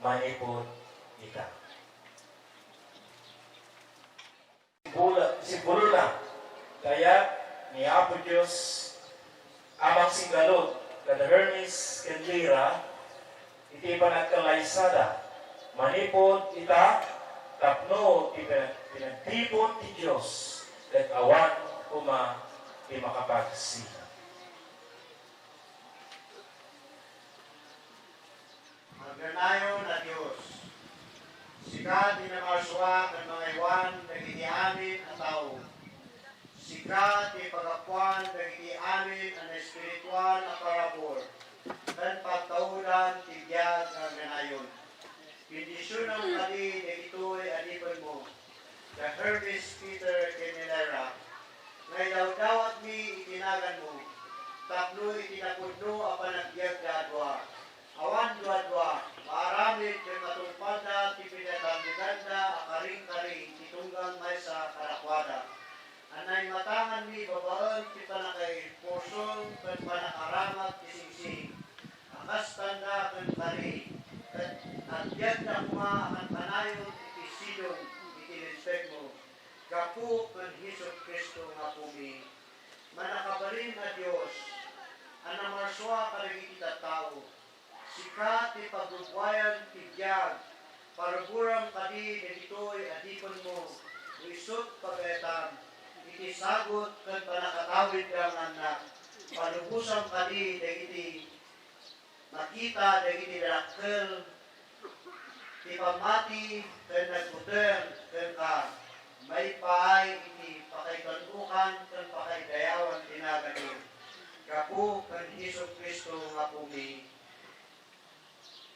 manipud ita. Bula-, simbolona, kayat ni Apo Dios a mangsinggalut kada Hermes ken Lira iti panagkallaysada manipud ita tapno ti pinag-, pinagtipon ti Dios ket awan koma ti makapagsina. Agnanayon a Dios, sika ti namarsua ken mangaywan dagiti amin a tao. Sika ti pagapuan dagiti amin a naespirituan a parabur ken pagtaudan ti biag nga agnanayon. Bendisionam kadi dagitoy adipenmo, da Hermes, Peter, ken Lira, nga idawdawatmi iti naganmo, tapno iti napudno a biagda a dua. Awan duadua, maaramid ken matungpalda ti pinatandeganda a karing-kari ti tunggal maysa kadakuada. A naimatanganmi babaen ti pannakaipursong ken pannakaramag ti singsing a kas tanda ken kari, ket agbiagda koma a kankanayon iti sidong iti linteg mo, gapu ken Jesu-Cristo nga Apomi. Mannakabalin a Dios, a namarsua kadagiti tattao, sika ti pagrubuayan ti biag, paruboram kadi dagitoy a dipenmo, no isut' pagayatam, iti sagut ken pannakatawidda nga annak, palubosam kadi dagiti makita dagiti dakkel ti pammati ken nagbuteng kenka, maipaay iti pakaikan-okan ken pakaidayawan ti naganmo, gapu ken Jesu-Cristo nga Apomi.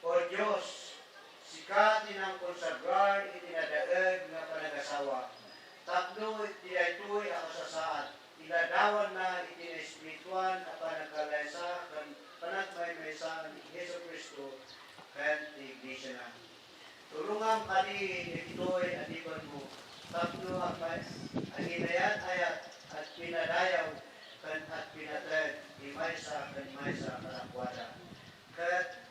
O Dios, sika ti nangkonsagrar iti nadaeg nga panagasawa, tapno iti daytoy a kasasaad, iladawanna iti naespirituan a panagkallaysa ken panagmaymaysa ni Jesu-Cristo ken ti Iglesiana. Tulongam kadi dagitoy a dipenmo tapno agmay-, aginayat-ayat, agpinadayaw, ken agpinated ti maysa ken maysa kadakuada. Ket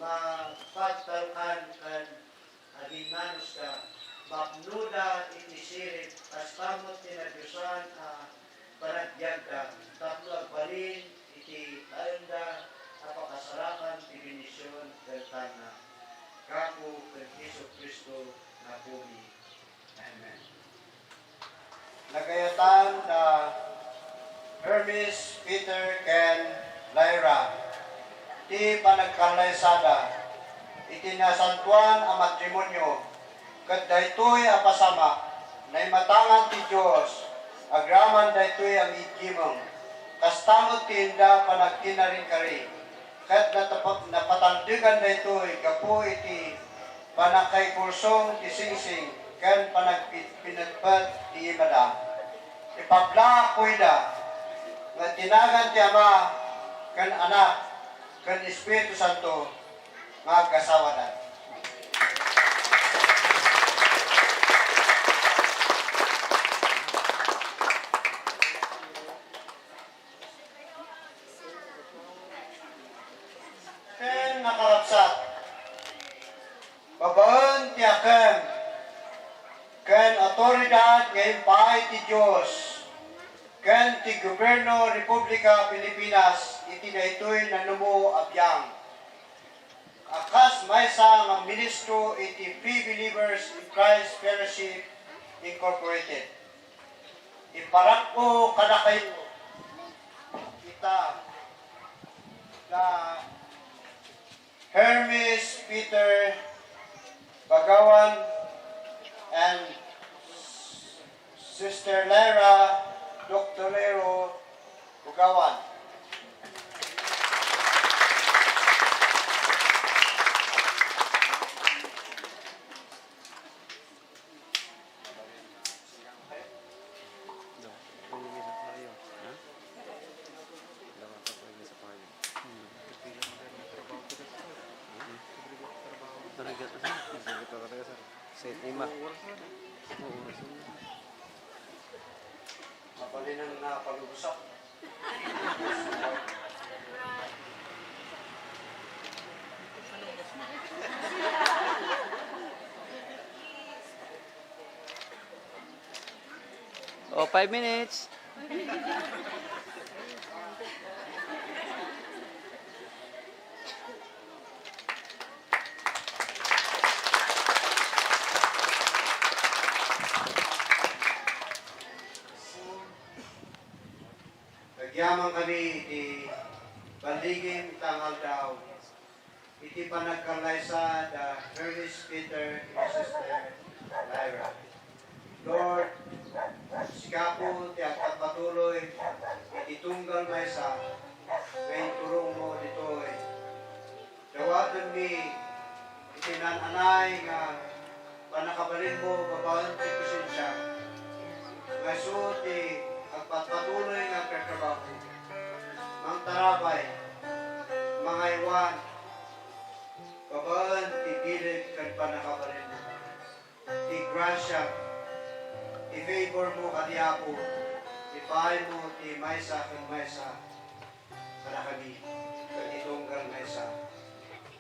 mapagtalkan ken aginnanuska, mapnoda iti sirib, kasta met ti nadiosan a panagbiagda, tapno agbalin iti taengda a pakasarakan ti bendision ken talna. Gapu ken Jesu-Cristo nga Apomi. Amen. Nagayatan da Hermes, Peter, ken Lyra ti panagkallaysada iti nasantoan a matrimonio, ket daytoy a pasamak, naimatangan ti Dios agraman daytoy a migimong, kasta met ti inda panagkinaringkari, ket natapa-, napatandegan daytoy gapu iti pannakaipursong ti singsing ken panagpinetpet ti imada. Ipablaakko ida nga ti nagan ti Ama ken Anak ken Espiritu Santo nga agkasawada. Ken nakarabsat, babaen ti akem ken autoridad nga impaay ti Dios ken ti Gobierno Republika Pilipinas iti daytoy nanumo a biang, a kas maysa nga ministro iti Free Believers in Christ Fellowship Incorporated. Iparakko kadakayo ita da Hermes Peter Bagawan and Sister Lyra Doctorero Bagawan. Sa ima. Mabalinan na palubusak. Oh, five minutes. Nagyaman kami iti balligim ita nga aldaw, iti panagkallaysa da Hermes Peter ken Sister Lyra. Lord, sika pay ti agpatpatuloy iti tunggal maysa nga inturongmo ditoy. Dawatenmi iti naan-anay nga pannakabalinmo babaen ti presensia nga isu ti agpatpatuloy nga agtratrabaho. Mangtarab Pay, mangaywan, babaen ti bileg ken pannakabalinmo, ti grasya, ti favor mo kadi Apo, ti paaymo ti maysa ken maysa kadakami, ken ti tunggal maysa.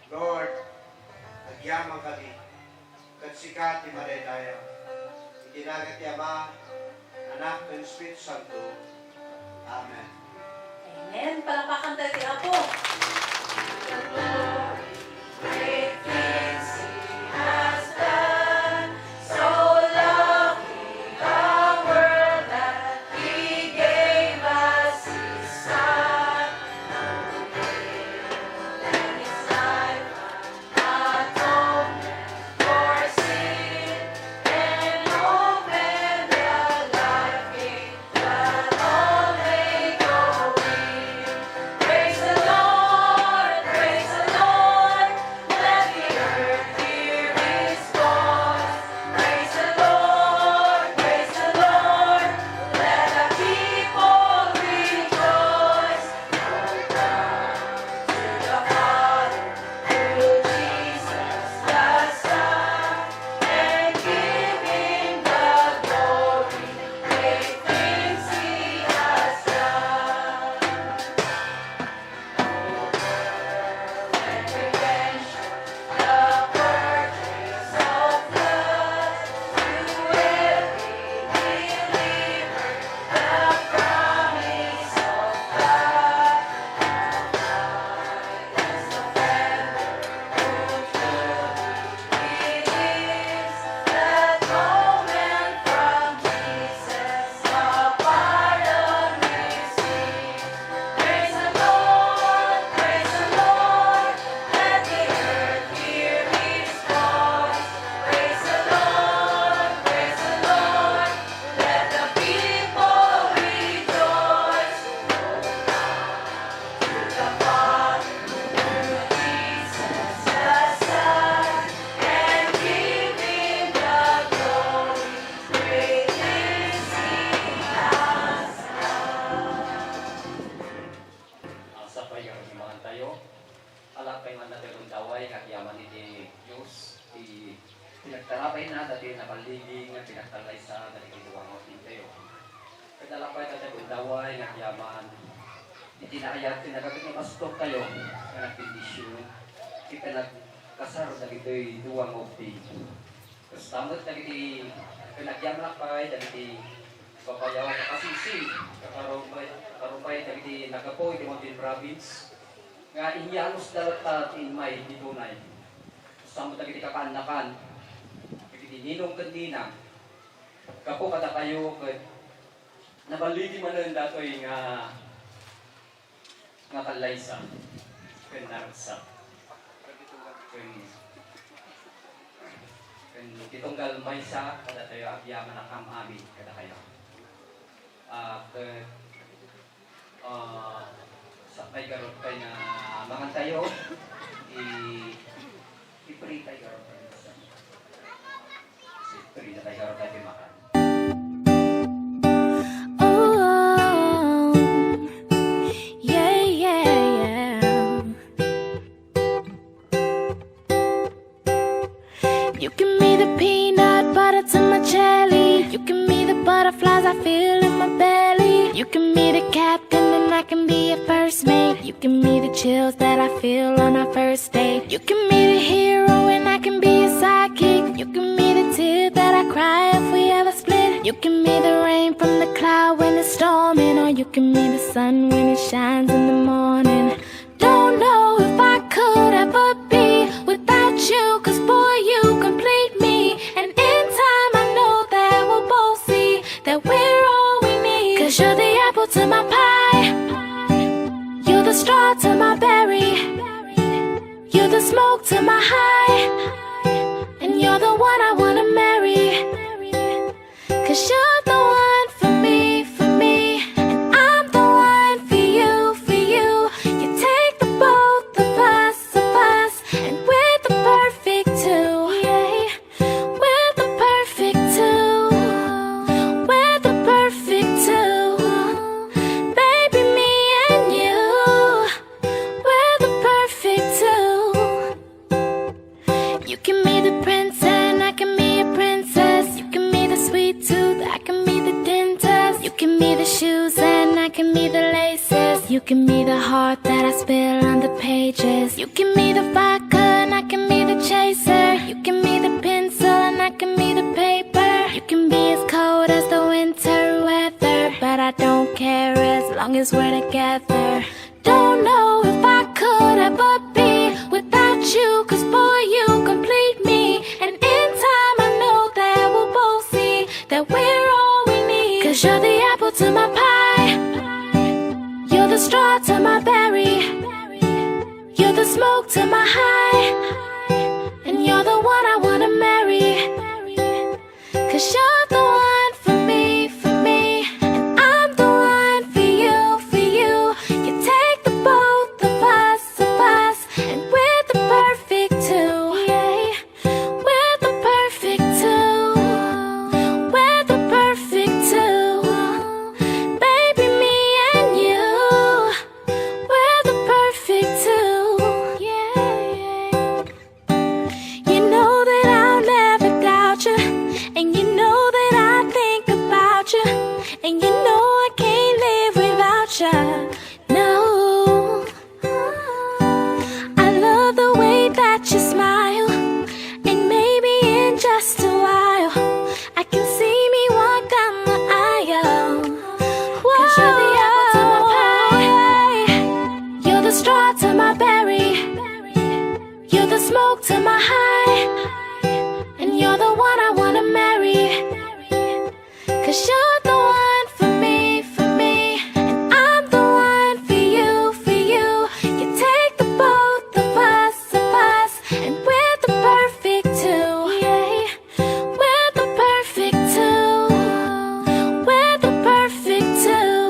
Lord, agyamankami, ket sika ti madaydayaw. Iti nagan ti Ama, Anak, ken Espiritu Santo. Amen. Amen. Palakpakan tayo ti Apo. Great things He has done, so lovely the world that He gave us His Son. Who gave His life atonement for sin and open the life gate that all may go in. Praise the Lord, praise the Lord, let the earth hear His voice. Praise the Lord, praise the Lord, let the people rejoice. Oh, come to the Father, through Jesus the Son, and give Him the glory, great things He has done. Oh, world and creation, the purchase of blood, to every believer, the promise of God. Sapay nga pagmamakan tayo. Ala pay man dagiti gundaway nga agyaman iti Dios, ti pinagtarapayna dagiti naballigi nga pinagtallaysa dagiti duangon ti tayo. Ket ala pay dagiti gundaway nga agyaman iti naayat ti nagapit nga pastortayo nga nagbendisyon ti panagkasar dagiti duangon ti. Kasta met dagiti, ken agyamanak pay dagiti babayaw a kasingsiing, kakaron pay, kakaron pay dagiti naggapu iti Mountain Province, nga inyalusda latta ti immay ti tunay. Kasta met dagiti kakaannakan, dagiti ninong ken nina, gapu kadakayo ket naballigi manen datoy nga nga kallaysa ken naragsak ken, ken ti tunggal maysa kadatayo agyamanak am-amin kadakayo. Ah, ket, ah, sapay garud pay nga mangan tayo, i-, i-pray tayo garud pay nga sa-, i-pray na tayo garud pay nga mangan. Oh, yeah, yeah, yeah. You give me the peanut butter to my jelly. You give me the butterflies I feel in my belly. You give me the captain and I can be a first mate. You give me the chills that I feel on our first date. You give me the hero and I can be a sidekick. You give me the tear that I cry if we ever split. You give me the rain from the cloud when it's storming, or you give me the sun when it shines in the morning. Don't know if I could ever be without you, 'cause boy, you complete me. And in time, I know that we'll both see that we're all we need. 'Cause you're the apple to my pie, you're the straw to my berry, you're the smoke to my high, and you're the one I wanna marry. 'Cause you're the one for me, for me, and I'm the one for you, for you. You take the both of us, of us, and we're the perfect two. Yeah. We're the perfect two. We're the perfect two. Baby, me and you. Give me the heart that I spill on the pages. You give me the vodka and I can be the chaser. You give me the pencil and I can be the paper. You can be as cold as the winter weather, but I don't care as long as we're together. Don't know if I could ever be without you, 'cause boy, you complete me. And in time, I know that we'll both see that we're all we need. 'Cause you're the apple to my pie, you're the straw to my berry, you're the smoke to my high, and you're the one I wanna marry. 'Cause you're the one for me, for me, and I'm the one for you, for you. You take the both of us, of us, and we're the perfect two, yeah. We're the perfect two. We're the perfect two. Baby, me and you. We're the perfect two, yeah. You know that I'll never doubt you, and you know that I think about you, and you know I can't live without you. No, I love the way that you smile, and maybe in just a while I can see me walk down the aisle. 'Cause you're the apple to my pie, you're the straw to my berry, you're the smoke to my high, and you're the one I wanna marry. 'Cause you're the one for me, for me, and I'm the one for you, for you. You take the both of us, of us, and we're the perfect two, yeah. We're the perfect two. We're the perfect two.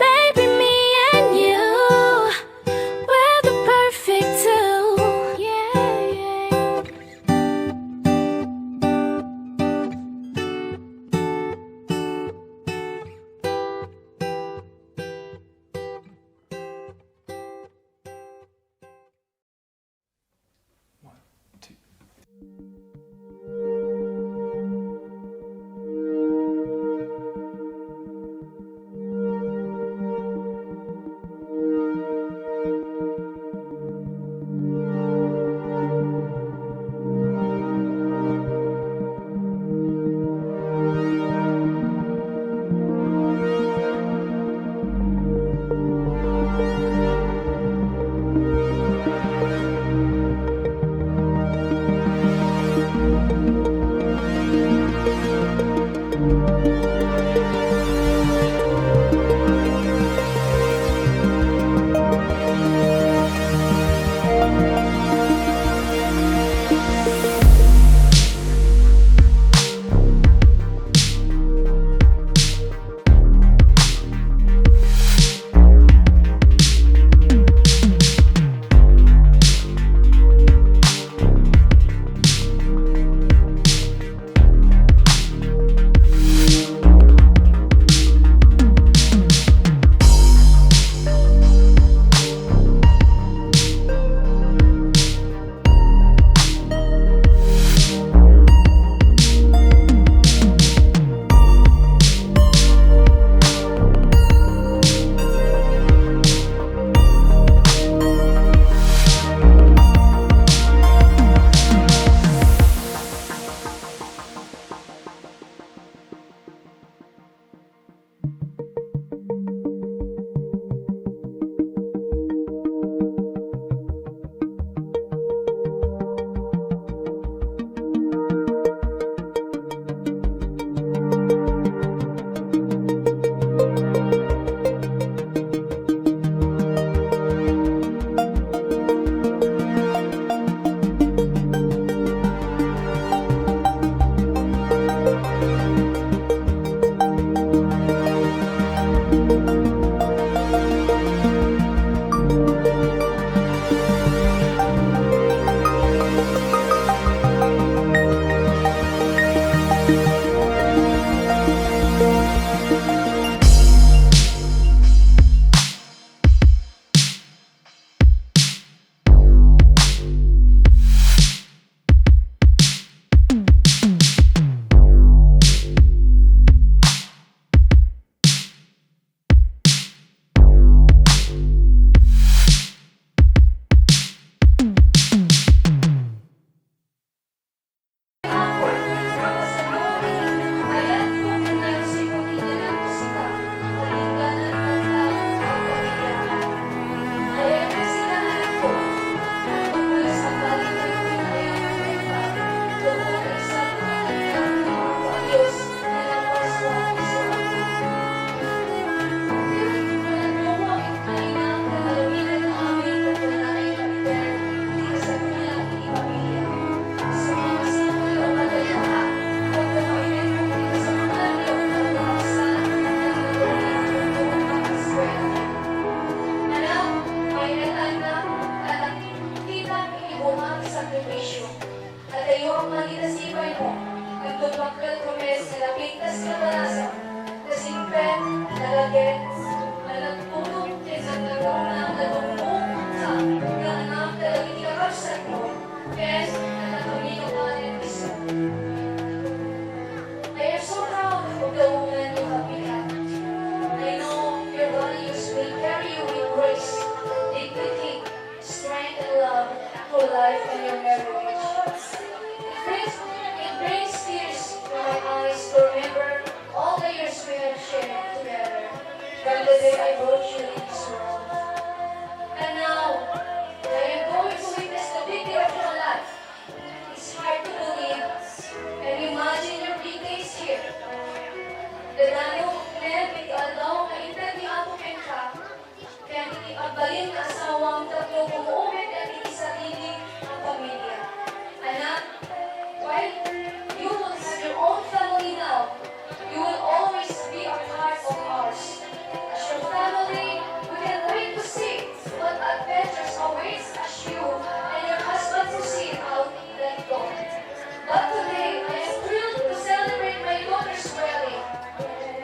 Baby, me and you. We're the perfect two, yeah. Again, a nagtulong ken nagdarumna, nagmamano iti kaanak kadagiti kakabsatmo, ken kadakami nga panawen. I am so proud of the woman you have become. I know your values will carry you with grace, dignity, strength, and love through life and your marriage. It brings, it brings tears to my eyes to remember all the years we have shared together from the day I brought you in this world. And now, I am going to witness the beauty of your life. It's hard to believe, and imagine your decades here. Danum ket aldaw nga inted ni Apo kenka, ken iti agbalin nga asawam tapno bumuo met dagiti sarili a pamilya. Anak, while you will have your own family now, you will always be a part of ours. As your family, we can't wait to see what adventures awaits as you and your husband proceed out that door. But today, I am thrilled to celebrate my daughter's wedding.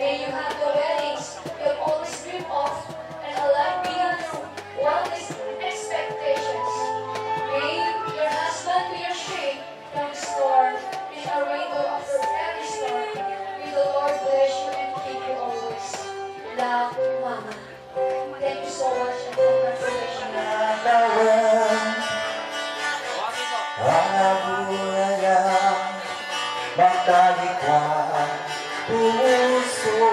May you have the weddings you have always dreamed of and a life beyond your wildest expectations. May your husband be your shade from storm and a rainbow after every storm. May the Lord bless you and keep you always. Love, Mama. Thank you so much and congratulations. Nalawen ang abuaya, magtalikwa puso,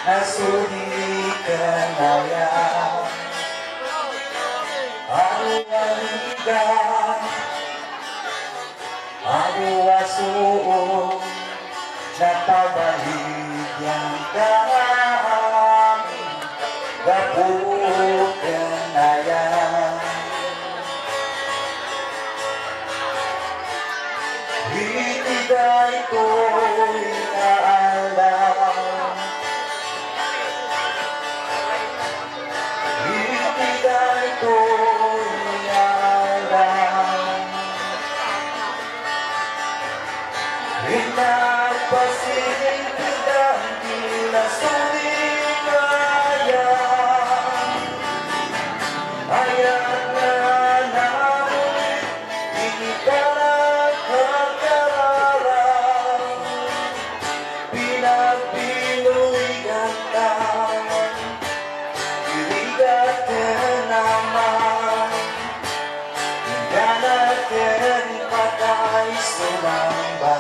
nasudi ken aya. Adu a rigat, adu a suot, napabaligyan ka amin gapu ken aya. Iti daytoy nga aldaw, iti daytoy nga aldaw, inarpasidan ti nasudi nga aya. Ayat nga namon iti panagkarkararag, pinagbinuligantan, irigat ken ama, inggana ken patay sumamba.